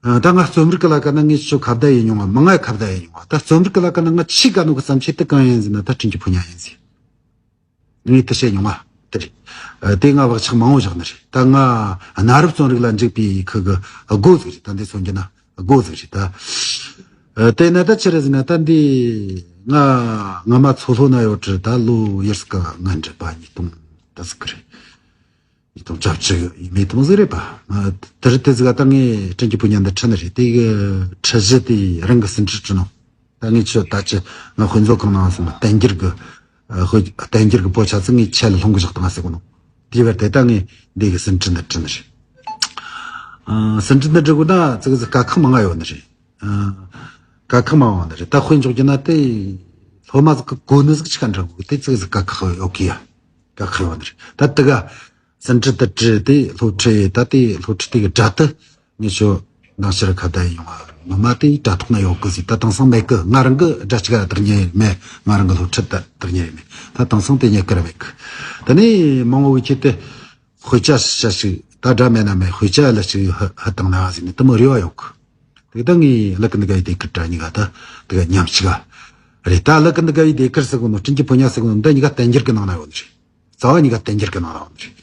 ཨ། ད་ང་རྩོམ་རིག་གི་ལ་ཀ་ན་ངས་ཆོ་ཁ་བརྡ་ཡེད་མྱོང་བ་མང་ང་ཁ་བརྡ་ཡེད་མྱོང་བ། ད་རྩོམ་རིག་གི་ལ་ཀ་ན་ང་ཆེས་དགའ་ནོ་གི་བརྩམས་ཆོས་དེ་གང་ཡིན་ཟེར་ན་ད་སྤྲིན་གྱི་ཕོ་ཉ་ཡིན་ཟེར། ངས་དེ་བཤད་མྱོང་བ་དེ་རེད། ཨ། དེ་ང་བག་ཆགས་མང་བོ་བཞག་ནི་རེད། ད་ང་གནའ་རབས་རྩོམ་རིག་ལ་འཇུག་པའི་ཁུ་གི་སྒོ་ཟིག་རེད། ད་འདི་མཚོན་རྒྱུ་ན་སྒོ་ཟིག་རེད་ད། ཨ། དེ་ན་ད་ཆི་རེད་ཟེར་ན་ད་འདི་ང་ང་མ་མཚོ་ལྷོ་ན་ཡོད་རེད། ད་ལོ་ཡར་སྐ་ང་འདྲི་པ་ཉིས་སྟོང་ད་ཟིག་གི་རེད། ཉིས་སྟོང་བཅོ་བརྒྱད་ཡས་མས་དེ་མོ་ཟིག་རེད་པ། ཨ། དེ་རིང་དེ་ཟིག་ག་ད་ངས་སྤྲིན་གྱི་ཕོ་ཉ་འདི་ཁྲིད་ནི་རེད། དེ་གི་ཁྲིད་གཞི་དེ་རང་གི་ཟིན་བྲིས་བྲིས་ནོ། ད་ངས་ཁྱོད་ད་ཅི་ང་དཔེ་མཛོད་ཁང་ནང་སོང་བསྟན་འགྱུར་གི། ཨ། དཔེ་བསྟན་འགྱུར་གི་པོ་ཆ་ཚིག་ངས་ཆད་ལ་ལྷུང་གི་བཞག་བཏང་ཟེར་གོ་ནོ། དེའི་བར་དེ་ད་ངས་འདི་གི་ཟིན་བྲིས་འདི་བྲིས་ནི་རེད། ཨ། ཟིན་བྲིས་འདི་འབྲི་དགོས་ན་ཙི་གི་ཙི་དཀའ་ཁག་མང་ང་ཡོད་ནི་རེད། ཨ། དཀའ་ཁག་མང་བ་འདི་རེད། ད་དཔེ་འཇོག་རྒྱུ་ན་དེ་སློབ་མ་ཟིག་གི་གོ་ནི་ཟིག་ཆི་ག་འདྲ་གོ་དེ་ཙིག་ཟིག་དཀའ་ཁག་ཡོད་གི་ཡ། དཀའ་ཁག་ཡོད་འདི་རེད། ད་དེ་ག་ཟིན་བྲིས་དེ་བྲིས་དེ་སློབ་ཁྲིད་ད་དེ་སློབ་ཁྲིད་དེ་གི་སྒྲ་དེ་ངས་ཆོ་ནང་ཕྱིར་ཁ་བརྡ་ཡོང་བ་ངོ་མ་དེ་དྲ་ཐོག་ན་ཡོད་གི་ཟིག་ད་དེང་སང་མེད་གི་ང་རང་གི་སྒྲ་གཅིག་ག་བདག་ཉེ་མེད། ང་རང་གི་སློབ་ཁྲིད་ད་བདག་ཉེ་མེད། ད་དེང་སང་དེ་ཉེ་གི་ར་མེད་གི། ད་ནི་མང་བོ་གི་ཆེད་དུ། དཔེ་ཆ་ཤ་ཞིག་ད་སྒྲ་མེད་ན་མེད། དཔེ་ཆ་ལ་ཞིག་ཧ་ཧ་བཏང་ན་ཟིག་ནི་དེ་མོ་རེ་བ་ཡོད་གི། དེ་ད་ངས་ཀླུ་ཀུན་དགའ་བའི་ཟློས་གར་དྲ་གཉིས་ཀ་ད་དེ་ག་མཉམ་གཅིག་ག་རེད། ད་ཀླུ་ཀུན་དགའ་བའི་ཟློས་གར་ཟེར་གོ་ནོ་སྤྲིན་གྱི་ཕོ་ཉ་ཟེར་གོ་ནོ་འདི་གཉིས་ཀ་བསྟན་འགྱུར་གི་ནང་ན་ཡོད་ནི་རེད། རྩ་བ་གཉིས་ཀ་བསྟན་འགྱུར་གི་ནང་ན་ཡོད་ནི་རེད།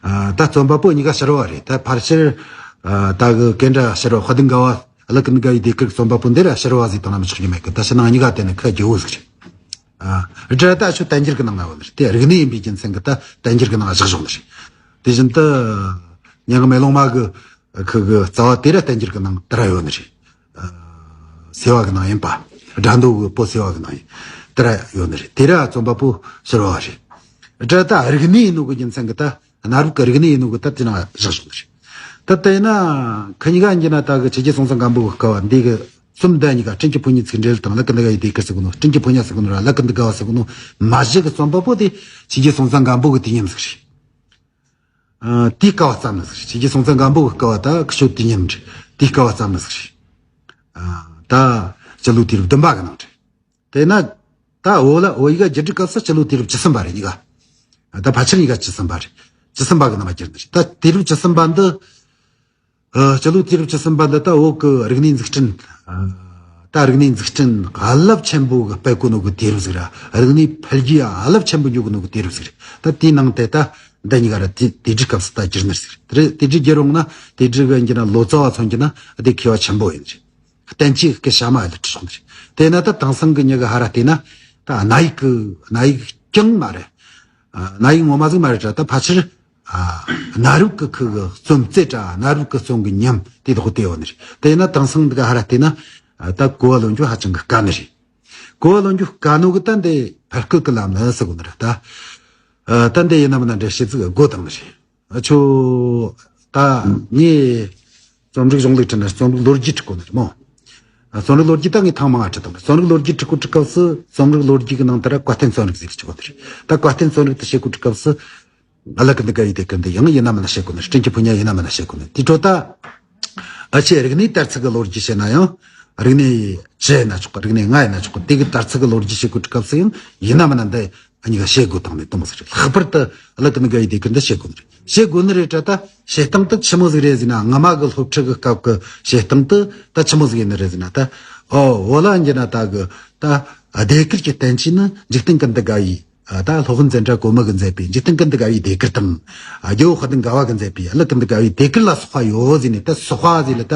ཨ་ད་རྩོམ་པ་པོ་གཉིས་ཀ་ཕྱི་རོལ་བ་རེད། ད་ཕལ་ཆེར་ཨ་ད་གི་གན་དྲ་ཕྱི་རོལ་དཔལ་ལྡན་དགའ་བ་ཀླུ་ཀུན་དགའ་བའི་ཟློས་གར་གི་རྩོམ་པ་པོ་འདི་ར་ཕྱི་རོལ་བ་ཟིག་དང་ན་མི་ཆོག་རྒྱུ་མེད་གི། ད་ཕྱི་ནང་གཉིས་ཀ་བསྟན་ནི་ཁ་རྒྱལ་བོ་ཟིག་རེད། ཨ། སྒྲ་ད་ཆོ་བསྟན་འགྱུར་གྱི་ནང་ན་ཡོད་ནི་རེད། དེ་རིག་གནས་ཡིན་པའི་རྒྱུ་མཚན་གྱིས་ད་བསྟན་འགྱུར་གྱི་ནང་བཞག་བཞག་ནི་རེད། དེ་བཞིན་དུ། མྱ་ངན་མེ་ལོང་མ་གི་ཁུ་གི་རྩ་བ་དེ་ར་བསྟན་འགྱུར་གྱི་ནང་དེ་ར་ཡོད་ནི་རེད། ཨ། སེ་བ་གི་ནང་ཡིན་པ། སྒྲ་མདོ་གི་པོ་སེ་བ་གི་ནང་ཡིན། དེ་ར་ཡོད་ནི་རེད། དེ་ར་རྩོམ་པ་པོ་ཕྱི་རོལ་བ་རེད། སྒྲ་ད་རིག་གནས་ཡིན་ནོ་གི་རྒྱུ་མཚན་གྱིས་ད་གནའ་རབས་ཀྱི་རིག་གནས་ཡིན་ནོ་གི་ད་དེ་ནང་བཞག་བཞག་ནི་རེད། ད་དེ་ན་ཁི་གཉིས་ཀ་ཡིན་གྱི་ན་ད་གི་ཆོས་རྒྱལ་སྲོང་བཙན་སྒམ་པོ་གི་སྐབས་བ་འདི་གི་རྩོམ་འདི་གཉིས་ཀ་སྤྲིན་གྱི་ཕོ་ཉའི་ཚིག་འགྲེལ་དང་ཀླུ་ཀུན་དགའ་བའི་ཟློས་གར་ཟེར་གོ་ནོ། སྤྲིན་གྱི་ཕོ་ཉ་ཟེར་གོ་ནོ་ར་ཀླུ་ཀུན་དགའ་བ་ཟེར་གོ་ནོ་མ་གཞི་གི་རྩོམ་པ་པོ་དེ་ཆོས་རྒྱལ་སྲོང་བཙན་སྒམ་པོ་གི་དུས་མཉམ་ཟིག་རེད། ཨ། དེའི་སྐབས་བ་བརྩམས་ནི་ཟིག་རེད། ཆོས་རྒྱལ་སྲོང་བཙན་སྒམ་པོ་གི་སྐབས་བ་ད་ཁི་ཆོ་དུས་མཉམ་རེད། དེའི་སྐབས་བ་བརྩམས་ནི་ཟིག་རེད། ཨ། ད་སྤྱི་ལོ་དུས་རབས་བདུན་པ་གི་ནང་རེད། དེ་ན་ད་བོད་ལ་བོད་ཡིག་ག་བསྒྱུར་དུས་སྐབས་སུ་སྤྱི་ལོ་དུས་རབས་བཅུ་གསུམ་པ་རེད་གཉིས་ཀ། ད་ཕལ་ཆེར་གཉིས་ཀ་བཅུ་གསུམ་པ་རེད། བཅུ་གསུམ་པ་གི་ནང་བསྒྱུར་ནི་རེད། ད་དུས་རབས་བཅུ་གསུམ་པ་འདི། ཨ། སྤྱི་ལོ་དུས་རབས་བཅུ་གསུམ་པ་འདི་ད་བོད་ཀྱི་རིག་གནས་འཛུགས་སྐྲུན། ཨ། ད་རིག་གནས་འཛུགས་སྐྲུན་རླབས་ཆེན་པོ་གི་སྤེལ་གོ་ནོ་གི་དུས་རབས་ཟིག་ར། རིག་གནས་འཕེལ་རྒྱས་རླབས་ཆེན་པོ་འགྱོ་གོ་ནོ་གི་དུས་རབས་ཟིག་རེད། ད་དེའི་ནང་དེ་ད་འདི་གཉིས་ཀ་ར་དེ་དེ་དུས་སྐབས་སུ་ད་བསྒྱུར་ནི་ཟིག་རེད། དེ་དུས་བསྒྱུར་འོང་ན་དེ་དུས་གི་ཡིན་གྱི་ན་ལོ་ཙཱ་བ་མཚོན་གྱི་ན་དེ་མཁས་པ་ཆེན་པོ་ཡིན་རེད། བསྟན་བཅོས་ཀྱི་ཞྭ་མོ་ཨ་ལི་ཁྲི་སོང་རེད། དེ་ན་ད་དེང་སང་གི་མྱི་གི་ཧ་ར་བལྟས་ན་ད་གནའ་ཡིག་གི་གནའ་ཡིག་རྐྱང་མ་རེད། ཨ། གནའ་ཡིག་ངོ་མ་ཟིག་མ་རེད་དྲ། ད་ཕལ་ཆེར། ཨ། གནའ་རབས་ཀྱི་ཁུ་གི་རྩོམ་རྩེ་དྲ་གནའ་རབས་ཀྱི་རྩོམ་གྱི་ཉམས་དེ་དག་དེ་ཡོད་ནི་རེད། དེ་ན་དེང་སང་འདི་ག་ཧ་ར་བལྟས་ན། ཨ། ད་གོ་བ་ལོན་རྒྱུ་ཧ་ཅང་གི་དཀའ་ནི་རེད། གོ་བ་ལོན་རྒྱུ་དཀའ་ནོ་གི་ད་འདི་ཕལ་སྐད་ཀྱི་ལམ་ནས་ཟེར་གོ་ནི་རེད་ད། ཨ། ད་འདི་ཡིན་ན་མིན་ན་འདྲ་བྱེད་ཚིག་གི་སྒོ་དང་ནི་རེད། ཨ། ཆོ། ད་ངས་རྩོམ་རིག་གཞུང་ལུགས་ཁྲིད་ན་རྩོམ་རིག་ལོ་རྒྱུས་ཁྲིད་གོ་ནི་རེད་མོ། ཨ། རྩོམ་རིག་ལོ་རྒྱུས་ད་ངས་ཐེངས་མང་ང་ཁྲིད་བཏང་ནི། རྩོམ་རིག་ལོ་རྒྱུས་ཁྲིད་གོ་ཁྲིད་སྐབས་སུ་རྩོམ་རིག་ལོ་རྒྱུས་ཀྱི་ནང་དུ་ར་བཀའ་བསྟན་རྩོམ་རིག་ཟེར་ཁྲིད་གོ་ནི་རེད། ད་བཀའ་བསྟན་རྩོམ་རིག་དེ་བཤད་གོ་ཁྲིད་སྐབས་སུ། ཀླུ་ཀུན་དགའ་བའི་ཟློས་གར་འདི་ཡང་ཡིན་ན་མིན་ན་བཤད་གོ་ནི། སྤྲིན་གྱི་ཕོ་ཉ་ཡིན་ན་མིན་ན་བཤད་གོ་ནི། དེ་འཕྲོ་ད། ཨ། ཆེ་རིག་གནས་དར་ཚུལ་གྱི་ལོ་རྒྱུས་བཤད་ན་ཡང་། རིག་གནས་བཅུ་ཡིན་ན་ཆོག་གི། རིག་གནས་ལྔ་ཡིན་ན་ཆོག་གི། དེ་གི་དར་ཚུལ་གྱི་ལོ་རྒྱུས་བཤད་གོ་ཁྲིད་སྐབས་སུ་ཡང་ཡིན་ན་མིན་ན་འདི་གཉིས་ཀ་བཤད་དགོས་བཏང་ནས་གཏོང་ཟིག་རེད། ལྷག་པར་དུ་ཀླུ་ཀུན་དགའ་བའི་ཟློས་གར་འདི་བཤད་དགོས་ནི་རེད། བཤད་དགོས་ནི་རེད་དྲ། ད་བཤད་སྟངས་དེ་ཆི་མོ་ཟིག་རེད་ཟེར་ན། སྔ་མ་གི་སློབ་ཁྲིད་གི་སྐབས་ཀྱི་བཤད་སྟངས་དེ་ད་ཆི་མོ་ཟིག་ཡིན་ནི་རེད་ཟེར་ན། ད་ཨོ་བོད་ལ་ཡིན་གྱི་ན་ད་གི་ད་ཟློས་གར་གྱི་བསྟན་བཅོས་ནི་འཇིག་རྟེན་ཀུན་ཏུ་དགའ་བའི། ཨ། ད་སློབ་དཔོན་ཙནྡྲ་གོ་མི་གིས་མཛད་པའི་འཇིག་རྟེན་ཀུན་ཏུ་དགའ་བའི་ཟློས་གར་དང་། ཨ། རྒྱལ་པོ་དཔལ་ལྡན་དགའ་བ་གིས་མཛད་པའི་ཀླུ་ཀུན་ཏུ་དགའ་བའི་ཟློས་གར་ལ་སོགས་པ་ཡོད་ཟེར་ནས། ད་སོགས་པ་ཟེར་ལ་ད་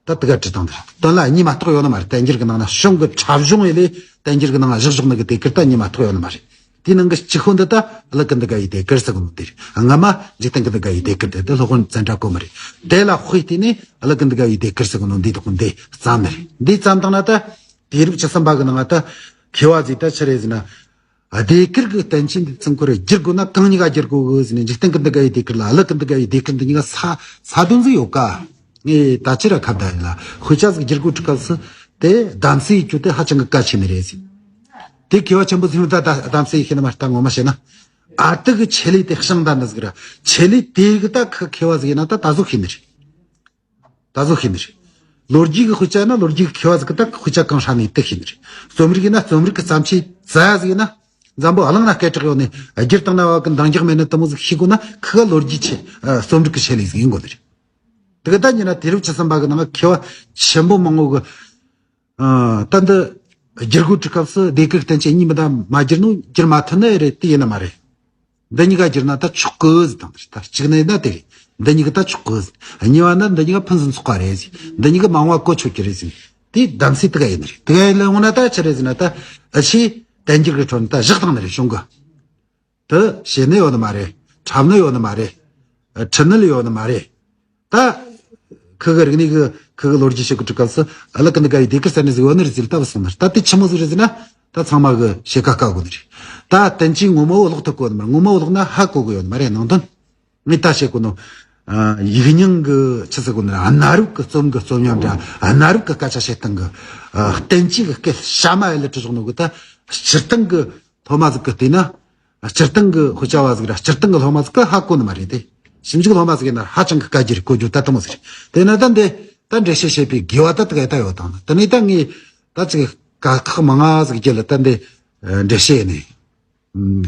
ད་དེ་ག་བྲིས་བཏང་། དེ་དོན་ལ་གཉིས་མ་གཏོགས་ཡོད་ནི་མ་རེད། བསྟན་འགྱུར་གྱི་ནང་ན་གཞུང་གི་ཁྲབ་གཞུང་ཡིན་ལས་བསྟན་འགྱུར་གྱི་ནང་ན་བཞག་བཞག་ནི་གི་ཟློས་གར་ད་གཉིས་མ་གཏོགས་ཡོད་ནི་མ་རེད། དེའི་ནང་གི་གཅིག་པོ་འདི་ད་ཀླུ་ཀུན་ཏུ་དགའ་བའི་ཟློས་གར་ཟེར་གོ་ནོ་འདི་རེད། སྔ་མ་འཇིག་རྟེན་ཀུན་ཏུ་དགའ་བའི་ཟློས་གར་དེ་དེ་སློབ་དཔོན་ཙནྡྲ་གོ་མི་རེད། དེ་ལ་དཔེ་བལྟས་ནས་ཀླུ་ཀུན་ཏུ་དགའ་བའི་ཟློས་གར་ཟེར་གོ་ནོ་འདི་དག་འདི་བརྩམས་ནི་རེད། འདི་བརྩམས་བཏང་ན་ད་དུས་རབས་བཅུ་གསུམ་པ་གི་ནང་ད་མཁས་པ་ཟིག་ད་ཆི་རེད་ཟེར་ན། ཟློས་གར་གི་བསྟན་བཅོས་འདི་ཚང་ཁོ་ར་བསྒྱུར་དགོས་ན་གང་གཉིས་ཀ་བསྒྱུར་དགོས་གི་ཟེར་ནས། འཇིག་རྟེན་ཀུན་ཏུ་དགའ་བའི་ཟློས་གར་ལ་ཀླུ་ཀུན་ཏུ་དགའ་བའི་ཟློས་གར་འདི་གཉིས་ཀ་ས་ས་དོན་ཟིག་ཡོད་ཀ། ངས་ད་ཅི་ར་ཁ་བརྡ་ཡིན་ལ། དཔེ་ཆ་ཟིག་བསྒྱུར་དགོས་ཁྲིད་སྐབས་སུ་དེ་གདམ་གསེས་ཡེད་རྒྱུ་དེ་ཧ་ཅང་གི་གལ་ཆེ་ནི་རེད་ཟེར། དེ་མཁས་པ་ཆེན་པོ་ཚོས་ད་གདམ་གསེས་ཡེད་ཤེས་ནི་མ་རེད། ད་ངོ་མ་བཤད་ན། ཨ། དེ་གི་ཆེད་ལས་དེ་ཤིང་རྟ་འདི་ཟིག་ར། ཆེད་ལས་དེ་གི་ད་ཁི་མཁས་པ་ཟིག་ཡིན་ན་ད་ད་གཟོད་ཤེས་ནི་རེད། ད་གཟོད་ཤེས་ནི་རེད། ལོ་རྒྱུས་ཀྱི་དཔེ་ཆ་ཡིན་ན་ལོ་རྒྱུས་ཀྱི་མཁས་པ་ཟིག་གིས་ད་དཔེ་ཆ་གང་ཧྲ་ནས་དེ་ཤེས་ནི་རེད། རྩོམ་རིག་ཡིན་ན་རྩོམ་རིག་གི་བརྩམས་ཆོས་ཙ་ཡ་ཟིག་ཡིན་ན། འཛམ་བུ་གླིང་ན་སྐད་གྲགས་ཡོད་ནི་བསྒྱུར་བཏང་ན་བ་གི་འདང་རྒྱག་མེད་ནི་དེ་མོ་ཟིག་ཤེས་དགོས་ན། ཁི་ག་ལོ་རྒྱུས་ཆེ། ཨ། རྩོམ་རིག་གི་ཆེད་ལས་ཟིག་ཡིན་དགོས་ནི་རེད། དེ་གི་ད་ཉིན་ན་དུས་རབས་བཅུ་གསུམ་པ་གི་ནང་མཁས་པ་ཆེན་པོ་མང་བོ་གིས། ཨ། ད་འདི་བསྒྱུར་དགོས་ཁྲིད་སྐབས་སུ་ཟློས་གར་བསྟན་བཅོས་གཉིས་མི་འདྲ་མ་བསྒྱུར་ནོ་བསྒྱུར་མ་ཐུབ་ནི་རེད། དེ་ཡིན་ནི་མ་རེད། འདི་གཉིས་ཀ་བསྒྱུར་ན་ད་ཆོག་གི་ཟེར་བཏང་ནི་རེད། ད་གཅིག་ནས་ན་དེ་རེད། འདི་གཉིས་ཀ་ད་ཆོག་གི་ཟེར། གཉིས་པ་ན་འདི་གཉིས་ཀ་ཕུན་སུམ་ཚོགས་པ་རེད་ཟེར། འདི་གཉིས་ཀ་མང་བ་གོ་ཆོད་ཀྱི་རེད་ཟེར། དེ་གདམ་གསེས་དེ་ག་ཡིན་ནི་རེད། དེ་ག་ཡིན་ལ་འོང་ན་ད་ཆི་རེད་ཟེར་ན། ད་ཨ་ཆེ་བསྟན་འགྱུར་གི་ཁྲོད་ནས་ད་བཞག་བཏང་ནི་རེད། གཞུང་གི་དེ་བཤད་ནི་ཡོད་ནི་མ་རེད། འཁྲབ་ནི་ཡོད་ནི་མ་རེད། ཁྲིད་ནི་ཡོད་ནི་མ་རེད། ད་ཁི་གི་རིག་གནས་ཀྱི་ཁི་གི་ལོ་རྒྱུས་བཤད་གོ་ཁྲིད་སྐབས་སུ་ཀླུ་ཀུན་ཏུ་དགའ་བའི་ཟློས་གར་ཟེར་ནི་ཟིག་ཡོད་ནི་རེད་ཟེར་ལྟ་བུ་སོང་ནི་རེད། ད་དེ་ཆི་མོ་ཟིག་རེད་ཟེར་ན། ད་ཚང་མ་གིས་བཤད་ཁ་བཀག་དགོས་ནི་རེད། ད་བསྟན་བཅོས་ངོ་མ་བོ་ཀློག་ཐུབ་གོ་ནི་མ་རེད། ངོ་མ་བོ་ཀློག་ན་ཧ་གོ་གི་ཡོད་ནི་མ་རེད། ནང་དོན་ངས་ད་བཤད་གོ་ནོ། ཡིག་རྙིང་གི་ཆི་ཟེར་གོ་ནི་ར་གནའ་རབས་ཀྱི་རྩོམ་གྱི་རྩོམ་ཉམས་འདྲ། གནའ་རབས་ཀྱི་སྐད་ཆ་བཤད་སྟངས་ཀྱི་བསྟན་བཅོས་ཀྱི་སྐད་ཤ་མ་ཡ་ལི་ཁྲི་བཞག་ནོ་གི་ད་སྤྱིར་བཏང་གི་སློབ་མ་ཟིག་གི་བལྟས་ན། སྤྱིར་བཏང་གི་དཔེ་ཆ་བ་ཟིག་ར་སྤྱིར་བཏང་གི་སློབ་མ་ཟིག་གི་ཧ་གོ་ནི་མ་རེད་དེ། ཞིབ་འཇུག་སློབ་མ་ཟིག་ཡིན་ན་ཧ་ཅང་གི་དཀའ་རྒྱུ་རེད། གོ་རྒྱུ་ད་དེ་མོ་ཟིག་རེད། དེ་ན་ད་འདི་ད་འགྲེལ་བཤད་བྱེད་པའི་དགོས་པ་ད་དེ་ག་ད་ཡོད་དང་ན། དེ་ནས་ད་ངས་ད་ཅིག་དཀའ་ཁག་མང་ང་ཟིག་བརྒྱབ་ལ་ད་འདི་འགྲེལ་བཤད་ནས།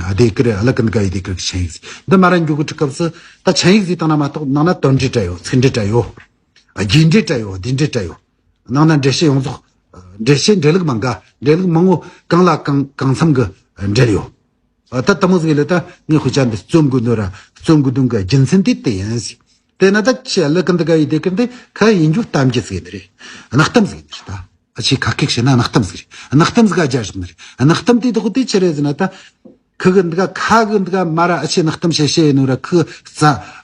ཨ་ལྡེ་གུར། ཨ་ལི་ཀི་ནྡི་ཀ་ཡི་ལྡེ་གུར་གྱི་འཕྲིན་ཡིག་ཟིག་འདི་མར་ར་འགྱོ་གི་འགྲོ་སྐབས་སུ་ད་འཕྲིན་ཡིག་ཟིག་བཏང་ན་མ་གཏོགས་ནང་ན་དོན་འགྲེལ་འདྲ་ཡོད། ཚིག་འགྲེལ་འདྲ་ཡོད། རྒྱས་འགྲེལ་འདྲ་ཡོད། བསྡུས་འགྲེལ་འདྲ་ཡོད། ནང་ན་འགྲེལ་བཤད་ཡོངས་རྫོགས། འགྲེལ་བཤད་འགྲེལ་ལུགས་མང་ག་འགྲེལ་ལུགས་མང་བོ་གང་ལ་གང་གང་འཚམ་གི་འགྲེལ་ཡོད། ད་དེ་མོ་ཟིག་ལ་ད་ངས་དཔེ་ཆ་འདི་རྩོམ་དགོས་ནོ་ར་རྩོམ་དགོས་དོན་གི་རྒྱུ་མཚན་དེ་དེ་ཡིན་ཟིག་དེ་ན་ད་ཁྱེད་ཨ་ལི་ཀི་ནྡི་ཀ་ཡི་ལྡེ་གུར་འདི་ཁ་ཡིན་རྒྱུ་གཏམ་རྒྱུད་ཟིག་ཡིན་ནི་རེད། གནའ་གཏམ་ཟིག་ཡིན་ནི་རེད། ད་ཨ་ཆེ་ཁ་སྐད་བཤད་ན་གནའ་གཏམ་ཟིག་རེད། གནའ་གཏམ་ཟིག་ག་རྒྱ་བཞག་ནི་རེད། གནའ་གཏམ་དེ་དག་དེ་ཆི་རེད་ཟེར་ན་ད། ཁུ་གི་འདི་ག་ཁ་གི་འདི་ག་མ་ར་ཨ་ཆེ་གནའ་གཏམ་བཤད་བཤད་ཡིན་ནོ་ར་ཁུ་རྩ་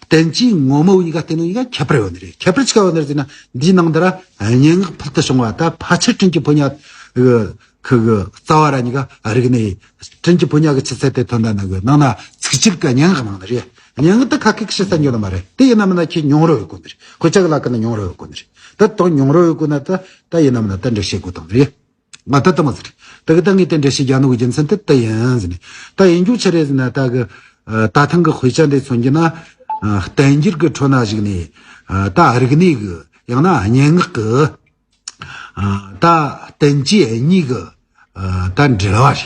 བསྟན་བཅོས་ངོ་མ་བོ་གཉིས་ཀ་བལྟས་ནོ་གཉིས་ཀ་ཁྱད་པར་ཡོད་ནི་རེད། ཁྱད་པར་ཆི་ག་ཡོད་ནི་རེད་ཟེར་ན་འདིའི་ནང་འདི་ར་སྙན་ངག་ཕུལ་དུ་བྱུང་བ་ད་ཕལ་ཆེར་དྲིན་གྱི་ཕོ་ཉ་གི་ཁུ་གི་རྩ་བ་ར་གཉིས་ཀ་རིག་གནས། དྲིན་གྱི་ཕོ་ཉ་གི་ཆུ་ཚད་དེ་ཐོན་ད་ནི་གི་ནང་ན་ཚིག་སྤྱིར་གི་སྙན་ངག་ནང་ནི་རེད། སྙན་ངག་ད་ཁ་སྐད་ཀྱི་ཕྱི་ས་ཉོ་ལ་མ་རེད། དེ་ཡིན་ན་མིན་ན་ཁྱེད་མྱོང་རོལ་ཡོད་དགོས་ནི་རེད། དཔེ་ཆ་གི་ལ་ཀ་ན་མྱོང་རོལ་ཡོད་དགོས་ནི་རེད། ད་དོན་མྱོང་རོལ་ཡོད་དགོས་ན་ད་ད་ཡིན་ན་མིན་ན་ད་འགྲེལ་བཤད་དགོས་དང་ནི་རེད། ང་ད་ལྟ་མ་ཟེར། ད་གི་ད་ངས་དེ་འགྲེལ་བཤད་རྒྱག་ནོ་གི་རྒྱུ་མཚན་དེ་ད་ཡིན་ཟེར་ནས། ད་ཡིན་རྒྱུ་ཆི་རེད་ཟེར་ན་ད་གི་ད་ཐེངས་གི་དཔེ་ཆ་འདི་མཚོན་རྒྱུ་ན། བསྟན་འགྱུར་གི་ཁྲོད་ན་གཞིགས་ནས་ད་རིག་གནས་གི་ཡང་ན་སྙན་ངག་གི་ད་བསྟན་བཅོས་གཉིས་གི་ད་འབྲེལ་བ་རེད།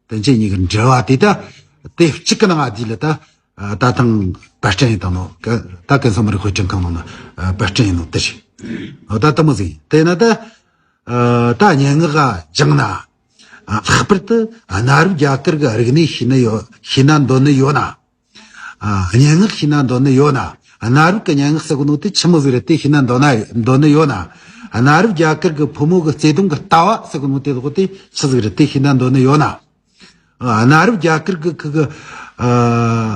བསྟན་བཅོས་གཉིས་ཀྱི་འབྲེལ་བ་དེ་ད་དེ་གཅིག་གི་ནང་ང་དེ་ལ་ད་ད་ཐེངས་པར་སྐྲུན་ཡིན་དང་ནོ་ད་ཀན་སུའུ་མི་རིགས་དཔེ་སྐྲུན་ཁང་ནང་ན་པར་སྐྲུན་ཡིན་ནོ་དེ་རེད། འོ་ད་དེ་མོ་ཟིག་ཡིན། དེ་ན་ད་ད་སྙན་ངག་ག་སྦྱངས་ན་ལྷག་པར་དུ་གནའ་རབས་རྒྱ་གར་གྱི་རིག་གནས་ཤེས་ནི་ཡོད། ཤེས་ན་འདོད་ནི་ཡོད་ན། སྙན་ངག་ཤེས་ན་འདོད་ནི་ཡོད་ན། གནའ་རབས་ཀྱི་སྙན་ངག་ཟེར་གོ་ནོ་དེ་ཆི་མོ་ཟིག་རེད་དེ་ཤེས་ན་འདོད་ན་འདོད་ནི་ཡོད་ན། གནའ་རབས་རྒྱ་གར་གྱི་ཕོ་མོ་གི་བརྩེ་དུང་གི་ལྟ་བ་ཟེར་གོ་ནོ་དེ་དག་དེ་ཆི་ཟིག་རེད་དེ་ཤེས་ན་འདོད་ནི་ཡོད་ན། གནའ་རབས་རྒྱ་གར་གྱི་ཁུ་གི་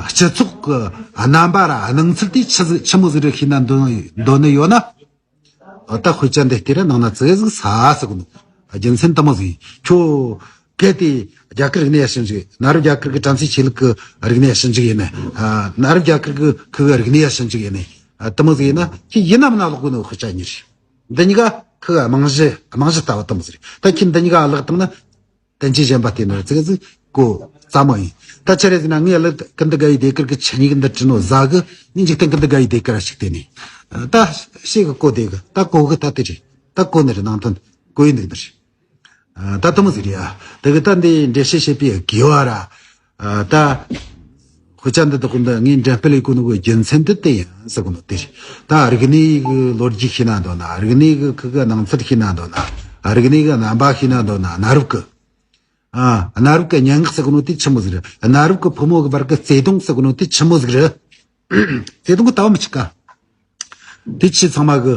སྤྱི་ཚོགས་ཀྱི་རྣམ་པ་ར་སྣང་ཚུལ་དེ་ཆི་ཟིག་ཆི་མོ་ཟིག་རེད་ཤེས་ན་འདོད་འདོད་ནི་ཡོད་ན། ད་དཔེ་ཆ་འདི་བལྟས་ར་ནང་ན་ཙི་ཟིག་ས་ཟེར་གོ་ནོ། རྒྱུ་མཚན་དེ་མོ་ཟིག་ཡིན། ཁྱོད་གལ་ཏེ་རྒྱ་གར་རིག་གནས་ཡ་ཞིབ་འཇུག་གནའ་རབས་རྒྱ་གར་གྱི་བྲམ་ཟེའི་ཆོས་ལུགས་ཀྱི་རིག་གནས་ཡ་ཞིབ་འཇུག་ཡིན་ནས། གནའ་རབས་རྒྱ་གར་གྱི་ཁུ་གི་རིག་གནས་ཡ་ཞིབ་འཇུག་ཡིན་ནས། དེ་མོ་ཟིག་ཡིན་ན་ཁྱེད་ཡིན་ནམ་ན་ཀློག་དགོས་ནོ་དཔེ་ཆ་གཉིས་རེད། འདི་གཉིས་ཀ་ཁུ་གི་རྨང་གཞི་རྨང་གཞི་ལྟ་བུ་དེ་མོ་ཟིག་རེད། ད་ཁྱེད་འདི་གཉིས་ཀ་བརླག་བཏང་ན། བསྟན་བཅོས་གཞན་པ་བལྟས་ན་ཙི་ཙི་གོ་ཙམ་མོ་ཡིན། ད་ཆི་རེད་ཟེར་ན་ངས་ལ་ཀི་འདི་ག་ཡི་ལྡེ་གུར་གི་ཆ་གཉིས་ཀྱི་འདི་བྲིས་ནོ་ཟ་གི་ངས་འཇིག་རྟེན་ཀི་འདི་ག་ཡི་ལྡེ་གུར་ར་ཞིག་བལྟས་ནས། ད་ཤེས་གི་གོ་བདེ་གི་ད་གོ་གི་ད་དེ་རེད། ད་གོ་ནི་རེད། ནང་དོན་གོ་ཡི་འདུག་འདི་རེད། ད་དེ་མོ་ཟིག་རེད་ཨ། དེ་གི་ད་འདི་འགྲེལ་བཤད་བྱེད་པའི་དགེ་བ་ར། ད་དཔེ་ཆ་འདི་དག་འདི་ངས་འགྲེམས་སྤེལ་ཡི་གོ་ནོ་གི་རྒྱུ་མཚན་འདི་དེ་ཡིན་ཟེར་གོ་ནོ་དེ་རེད། ད་རིག་གནས་གི་ལོ་རྒྱུས་ཤེས་ན་འདོད་ན། རིག་གནས་གི་ཁུ་གི་སྣང་ཚུལ་ཤེས་ན་འདོད་ན། རིག་གནས་གི་རྣམ་པ་ཤེས་ན་འདོད་ན། གནའ་རབས་གི་ཨ། གནའ་རབས་ཀྱི་སྙན་ངག་ཟེར་གོ་ནོ་དེ་ཆི་མོ་ཟིག་རེད། གནའ་རབས་ཀྱི་ཕོ་མོ་གི་བར་གྱི་བརྩེ་དུང་ཟེར་གོ་ནོ་དེ་ཆི་མོ་ཟིག་རེད། བརྩེ་དུང་གི་ལྟ་བ་མི་གཅིག་ག་དེ་ཆེ་ཚང་མ་གི་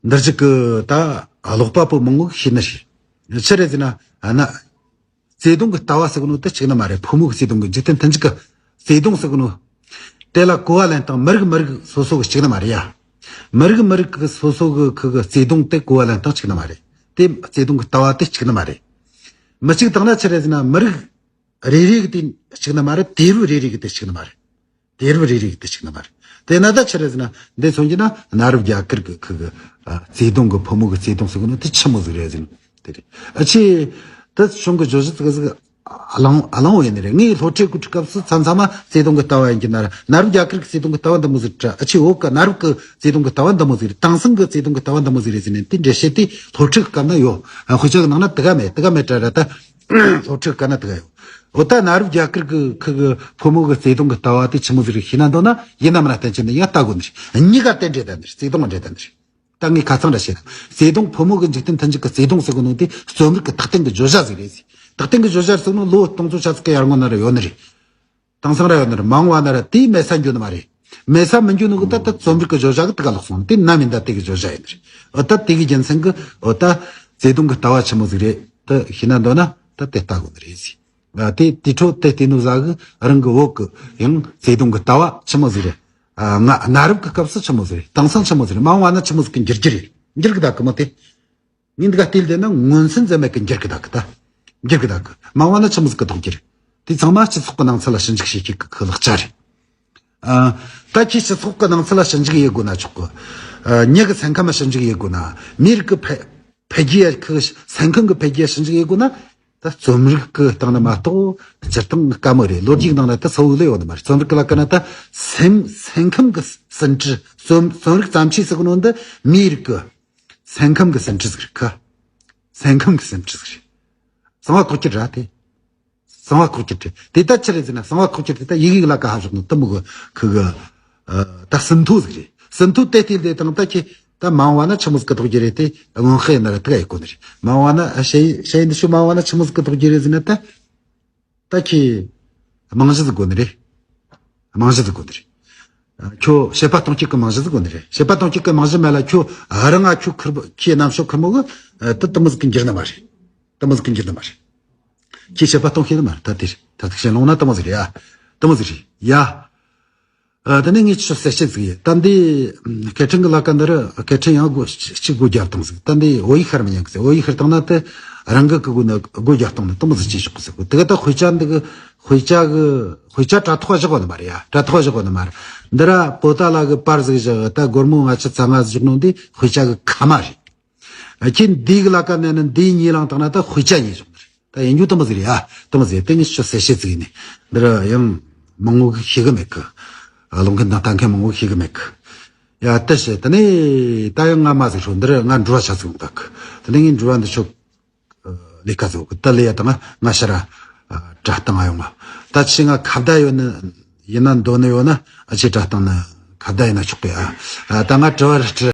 འདིར་གཅིག་གི་ད་ཀློག་པ་པོ་མང་བོ་ཤེས་ནི་རེད། ཆི་རེད་ཟེར་ན་ཨ་ན། བརྩེ་དུང་གི་ལྟ་བ་ཟེར་གོ་ནོ་དེ་གཅིག་ནི་མ་རེད། ཕོ་མོ་གི་བརྩེ་དུང་གི་འཇིག་རྟེན་མཐུན་འཇུག་གི་བརྩེ་དུང་ཟེར་གོ་ནོ། དེ་ལ་གོ་བ་ལེན་སྟངས་མི་རིགས་མི་རིགས་སོ་སོ་གི་གཅིག་ནི་མ་རེད་ཡ། མི་རིགས་མི་རིགས་ཀྱི་སོ་སོ་གི་ཁུ་གི་བརྩེ་དུང་དེ་གོ་བ་ལེན་སྟངས་གཅིག་ནི་མ་རེད། དེ་བརྩེ་དུང་གི་ལྟ་བ་དེ་གཅིག་ནི་མ་རེད། མི་གཅིག་བཏང་ན་ཆི་རེད་ཟེར་ན་མི་རིགས་རེ་རེ་གི་དེ་གཅིག་ནི་མ་རེད། དུས་རབས་རེ་རེ་གི་དེ་གཅིག་ནི་མ་རེད། དུས་རབས་རེ་རེ་གི་དེ་གཅིག་ནི་མ་རེད། དེ་ན་ད་ཆི་རེད་ཟེར་ན་འདི་མཚོན་གྱི་ན་གནའ་རབས་རྒྱ་གར་གི་ཁུ་གི་བརྩེ་དུང་གི་ཕོ་མོ་གི་བརྩེ་དུང་ཟེར་གི་ནི་དེ་ཆི་མོ་ཟིག་རེད་ཟེར་ན། དེ་རེད། ཨ་ཆེ། ད་གཞུང་གི་བརྗོད་གཞི་ཙི་གི་ཟིག་ཨ་ལང་ཨ་ལང་བོ་ཡིན་ནི་རེད། ངས་སློབ་ཁྲིད་གི་སྐབས་སུ་མཚམས་མཚམས་མ་བརྩེ་དུང་གི་ལྟ་བ་ཡིན་གྱི་ན་ར། གནའ་རབས་རྒྱ་གར་གི་བརྩེ་དུང་གི་ལྟ་བ་འདི་མོ་ཟིག་རེད། ཨ་ཆེ་བོད་གི་གནའ་རབས་གི་བརྩེ་དུང་གི་ལྟ་བ་འདི་མོ་ཟིག་རེད། དེང་སང་གི་བརྩེ་དུང་གི་ལྟ་བ་འདི་མོ་ཟིག་རེད་ཟེར་ནས་དེ་འགྲེལ་བཤད་དེ་སློབ་ཁྲིད་གི་སྐབས་ན་ཡོད། ཨ་དཔེ་ཆ་གི་ནང་ན་དེ་ག་མེད། དེ་ག་མེད་དྲ་ར་ད་སློབ་ཁྲིད་གི་སྐབས་ན་དེ་ག་ཡོད། འོ་ད་གནའ་རབས་རྒྱ་གར་གི་ཁུ་གི་ཕོ་མོ་གི་བརྩེ་དུང་གི་ལྟ་བ་དེ་ཆི་མོ་ཟིག་རེད་ཤེས་ན་འདོད་ན་ཡིན་ན་མིན་ན་བསྟན་བཅོས་འདི་ཡང་ལྟ་དགོས་ནི་རེད། གཉིས་ཀ་དེ་འདྲེ་ད་ནི་རེད། བརྩེ་དུང་འདྲེ་ད་ནི་རེད། ད་ངས་ཁ་ཚང་ར་བཤད་ན། བརྩེ་དུང་ཕོ་མོ་གི་འཇིག་རྟེན་མཐུན་འཇུག་གི་བརྩེ་དུང་ཟེར་གོ་ནོ་དེ་རྩོམ་རིག་གི་རྟགས་བརྟན་གི་བརྗོད་བྱ་ཟིག་རེད་ཟེར། རྟགས་བརྟན་གི་བརྗོད་བྱ་ཟེར་ནོ་ལོ་སྟོང་ཚོ་ཆ་ཚིག་གི་ཡར་སྔོན་ན་ར་ཡོད་ནི་རེད། དེང་སང་ར་ཡོད་ནི་རེད། མ་འོངས་བ་ན་ར་དེའི་མེད་ས་འགྱོ་ནི་མ་རེད། མེད་ས་མི་འགྱོ་ནོ་གི་ད་ད་རྩོམ་རིག་གི་བརྗོད་བྱ་གི་དེ་ག་ལོག་སོང་། དེ་ནམ་ཡིན་ད་དེ་གི་བརྗོད་བྱ་ཡིན་ནི་རེད། འོ་ད་དེ་གི་རྒྱུ་མཚན་གི་འོ་ད་བརྩེ་དུང་གི་ལྟ་བ་ཆི་མོ་ཟིག་རེད་ད་ཤེས་ན་འདོད་ན་ད་དེ་ལྟ་དགོས་ནི་རེད་ཟེར། ཨ་དེ་དེ་འཕྲོ་དེ་བལྟས་ནོ་ཟ་གི་རང་གི་བོད་གི་ཡང་བརྩེ་དུང་གི་ལྟ་བ་ཆི་མོ་ཟིག་རེད། ཨ་ང་གནའ་རབས་ཀྱི་སྐབས་སུ་ཆི་མོ་ཟིག་རེད། དེང་སང་ཆི་མོ་ཟིག་རེད། མ་འོངས་བ་ན་ཆི་མོ་ཟིག་གི་འགྱུར་རྒྱུ་རེད། འགྱུར་གི་ད་གི་མོ་དེ། ངས་འདི་ག་བལྟས་བསྡད་ན་མངོན་སུམ་འཛེམ་མེད་གི་འགྱུར་གི་ད་གི་ད། འགྱུར་གི་ད་གི། མ་འོངས་བ་ན་ཆི་མོ་ཟིག་གི་ཐོག་འགྱུར། དེ་ཚང་མ་སྤྱི་ཚོགས་ཀྱི་ནང་ཚན་ལ་ཞིབ་འཇུག་བྱེད་མཁན་གི་ཁུ་ལག་ཆ་རེད། ཨ། ད་ཁྱེད་སྤྱི་ཚོགས་ཀྱི་ནང་ཚུལ་ལ་ཞིབ་འཇུག་ཡེད་དགོས་ན་ཆོག་གི། ཨ། མྱི་གི་སེམས་ཁམས་ལ་ཞིབ་འཇུག་ཡེད་དགོས་ན། མིའི་རིགས་ཀྱི་འཕེལ་འཕེལ་རྒྱས་ཁི་སེམས་ཁམས་ཀྱི་འཕེལ་རྒྱས་ཞིབ་འཇུག་ཡེད་དགོས་ན། ད་རྩོམ་རིག་གི་སྟེང་ན་མ་གཏོགས་སྤྱིར་བཏང་དཀའ་མོ་རེད། ལོ་རྒྱུས་ནང་ན་ད་གསལ་བོ་ལོས་ཡོད་ནི་མ་རེད། རྩོམ་རིག་གི་ལ་ཀ་ན་ད་སེམས་སེམས་ཁམས་ཀྱི་ཟིན་བྲིས། རྩོམ་རྩོམ་རིག་བརྩམས་ཆོས་ཟེར་གི་ནོ་འདི་མིའི་རིགས་ཀྱི་སེམས་ཁམས་ཀྱི་ཟིན་བྲིས་ཟིག་རེད་ཁ། སེམས་ཁམས་ཀྱི་ཟིན་བྲིས་ཟིག་རེད། གསང་བ་ལྐོག་གྱུར་ར་དེ། གསང་བ་ལྐོག་གྱུར་དེ་དེ་ལྟར་ཆི་རེད་ཟེར་ན། གསང་བ་ལྐོག་གྱུར་དེ་ད་ཡི་གེ་ལ་ཀ་ཧ་བཞག་ནོ་དུ་མོ་གི་ཁུ་གི། ཨ། ད་ཟིན་ཐོ་ཟིག་རེད། ཟིན་ཐོ་དེ་དེ་དེ་དང་ད་ཁྱེད་ད་མང་བ་ན་ཆི་མོ་ཟིག་གི་ཐོག་གི་རེད། དེ་སྔོན་དཔེ་ཡིན་ན་ར་དེ་ག་ཡི་གོ་ནི་རེད། མང་བ་ན། ཨ། ཞེ་ཞེ་འདི་ཤུ་མང་བ་ན་ཆི་མོ་ཟིག་གི་ཐོག་གི་རེད་ཟེར་ན། ད་ད་ཁྱེད་རྨང་གཞི་ཟིག་དགོས་ནི་རེད། རྨང་གཞི་ཟིག་དགོས་ནི་རེད། ཨ། ཁྱོད་བཤད་པ་གཏོང་བྱེད་ཀྱི་རྨང་གཞི་ཟིག་དགོས་ནི་རེད། བཤད་པ་གཏོང་བྱེད་ཀྱི་རྨང་གཞི་མེད་ལ་ཁྱོད་རང་ང་ཁྱོད་ཁུར་པོ་ཁྱེད་རྣམ་ཤོག་ཁུར་མོ་གི། ཨ། དུ་དུ་མོ་ཟིག་གི་འགྱུར་ནི་མ་རེད། དུ་མོ་ཟིག་གི་འགྱུར་ནི་མ་རེད། ཁྱེད་བཤད་པ་གཏོང་ཤེས་ནི་མ་རེད། ད་དེ་རེད། ད་ཐུག་ཤེས་ལོང་ན་དུ་མོ་ཟིག་རེད་ཡ། དུ་མོ་ཟིག་རེད་ཡ། ཨ། དེ་ནས་ངས་ཁྱོད་གསལ་བཤད་ཟིག་ཡིན། ད་འདི་སྐད་འཕྲིན་གི་ལ་ཀ་འདི་རུ་སྐད་འཕྲིན་ཡང་སྒོ་གཅིག་སྒོ་རྒྱབ་བཏང་ཟིག། ད་འདི་བོད་ཡིག་ཤར་མི་ཉན་གི་ཟེར། བོད་ཡིག་ཤར་བཏང་ན་དེ་རང་གི་གི་སྒོ་ནས་སྒོ་རྒྱབ་བཏང་ན་དུ་མོ་ཟིག་ཅིག་ཆོག་གི་ཟེར་གི། དེ་ག་ད་དཔེ་ཆ་འདི་གི་དཔེ་ཆ་གི་དཔེ་ཆ་དྲ་ཐོག་བཞག་གོ་ནི་མ་རེད་ཡ། དྲ་ཐོག་བཞག་གོ་ནི་མ་རེད། འདི་ར་པོ་ཏ་ལ་གི་པར་ཟིག་བཞག། ད་སྒོར་མོ་ལྔ་བཅུ་རྩ་ལྔ་ཟིག་བཞག་ནོ་འདི་དཔེ་ཆ་གི་ཁ་མ་རེད། ཨ། ཁྱེད་འདི་གི་ལ་ཀ་ནས་ནི་འདི་གཉིས་བླངས་བཏང་ན་ད་དཔེ་ཆ་གཉིས་བྱུང་ནི་རེད། ད་ཡིན་རྒྱུ་དུ་མོ་ཟིག་རེད་ཨ། དུ་མོ་ཟིག། དེ་ངས་ཁྱོད་གསལ་བཤད་ཟིག་ཡིན་ནི། འདི་ར་ཡང་མང་བོ་གི་ཤེས་གི་མེད་གི། ཨ། ལོ་མཁན་དང་ལྟ་མཁན་མང་བོ་ཤེས་གི་མེད་གི། ཡ། ད་བཤད། དེ་ནས་ད་ཡང་ང་མ་ཟིག་ཧྲོ། འདི་ར་ང་འགྲུལ་བ་ཆ་ཟིག་ཡོང་ད་གི། དེ་ནས་ངས་འགྲུལ་བ་འདི་ཆོག་ལས་ཀ་ཟིག་གི། ད་ལས་ཡ་དང་ང་ཤ་ར། ཨ། དྲ་བཏང་ང་ཡོང་ང་། ད་ཆི་ང་ཁ་བརྡ་ཡོད་ནི་ཡིན་ན། འདོད་ནི་ཡོད་ན། ཨ། ཆི་དྲ་བཏང་ནི་ཁ་བརྡ་ཡིན་ན་ཆོག་གི་ཨ། ཨ། ད་ང་དྲི་བ་ར་དྲི།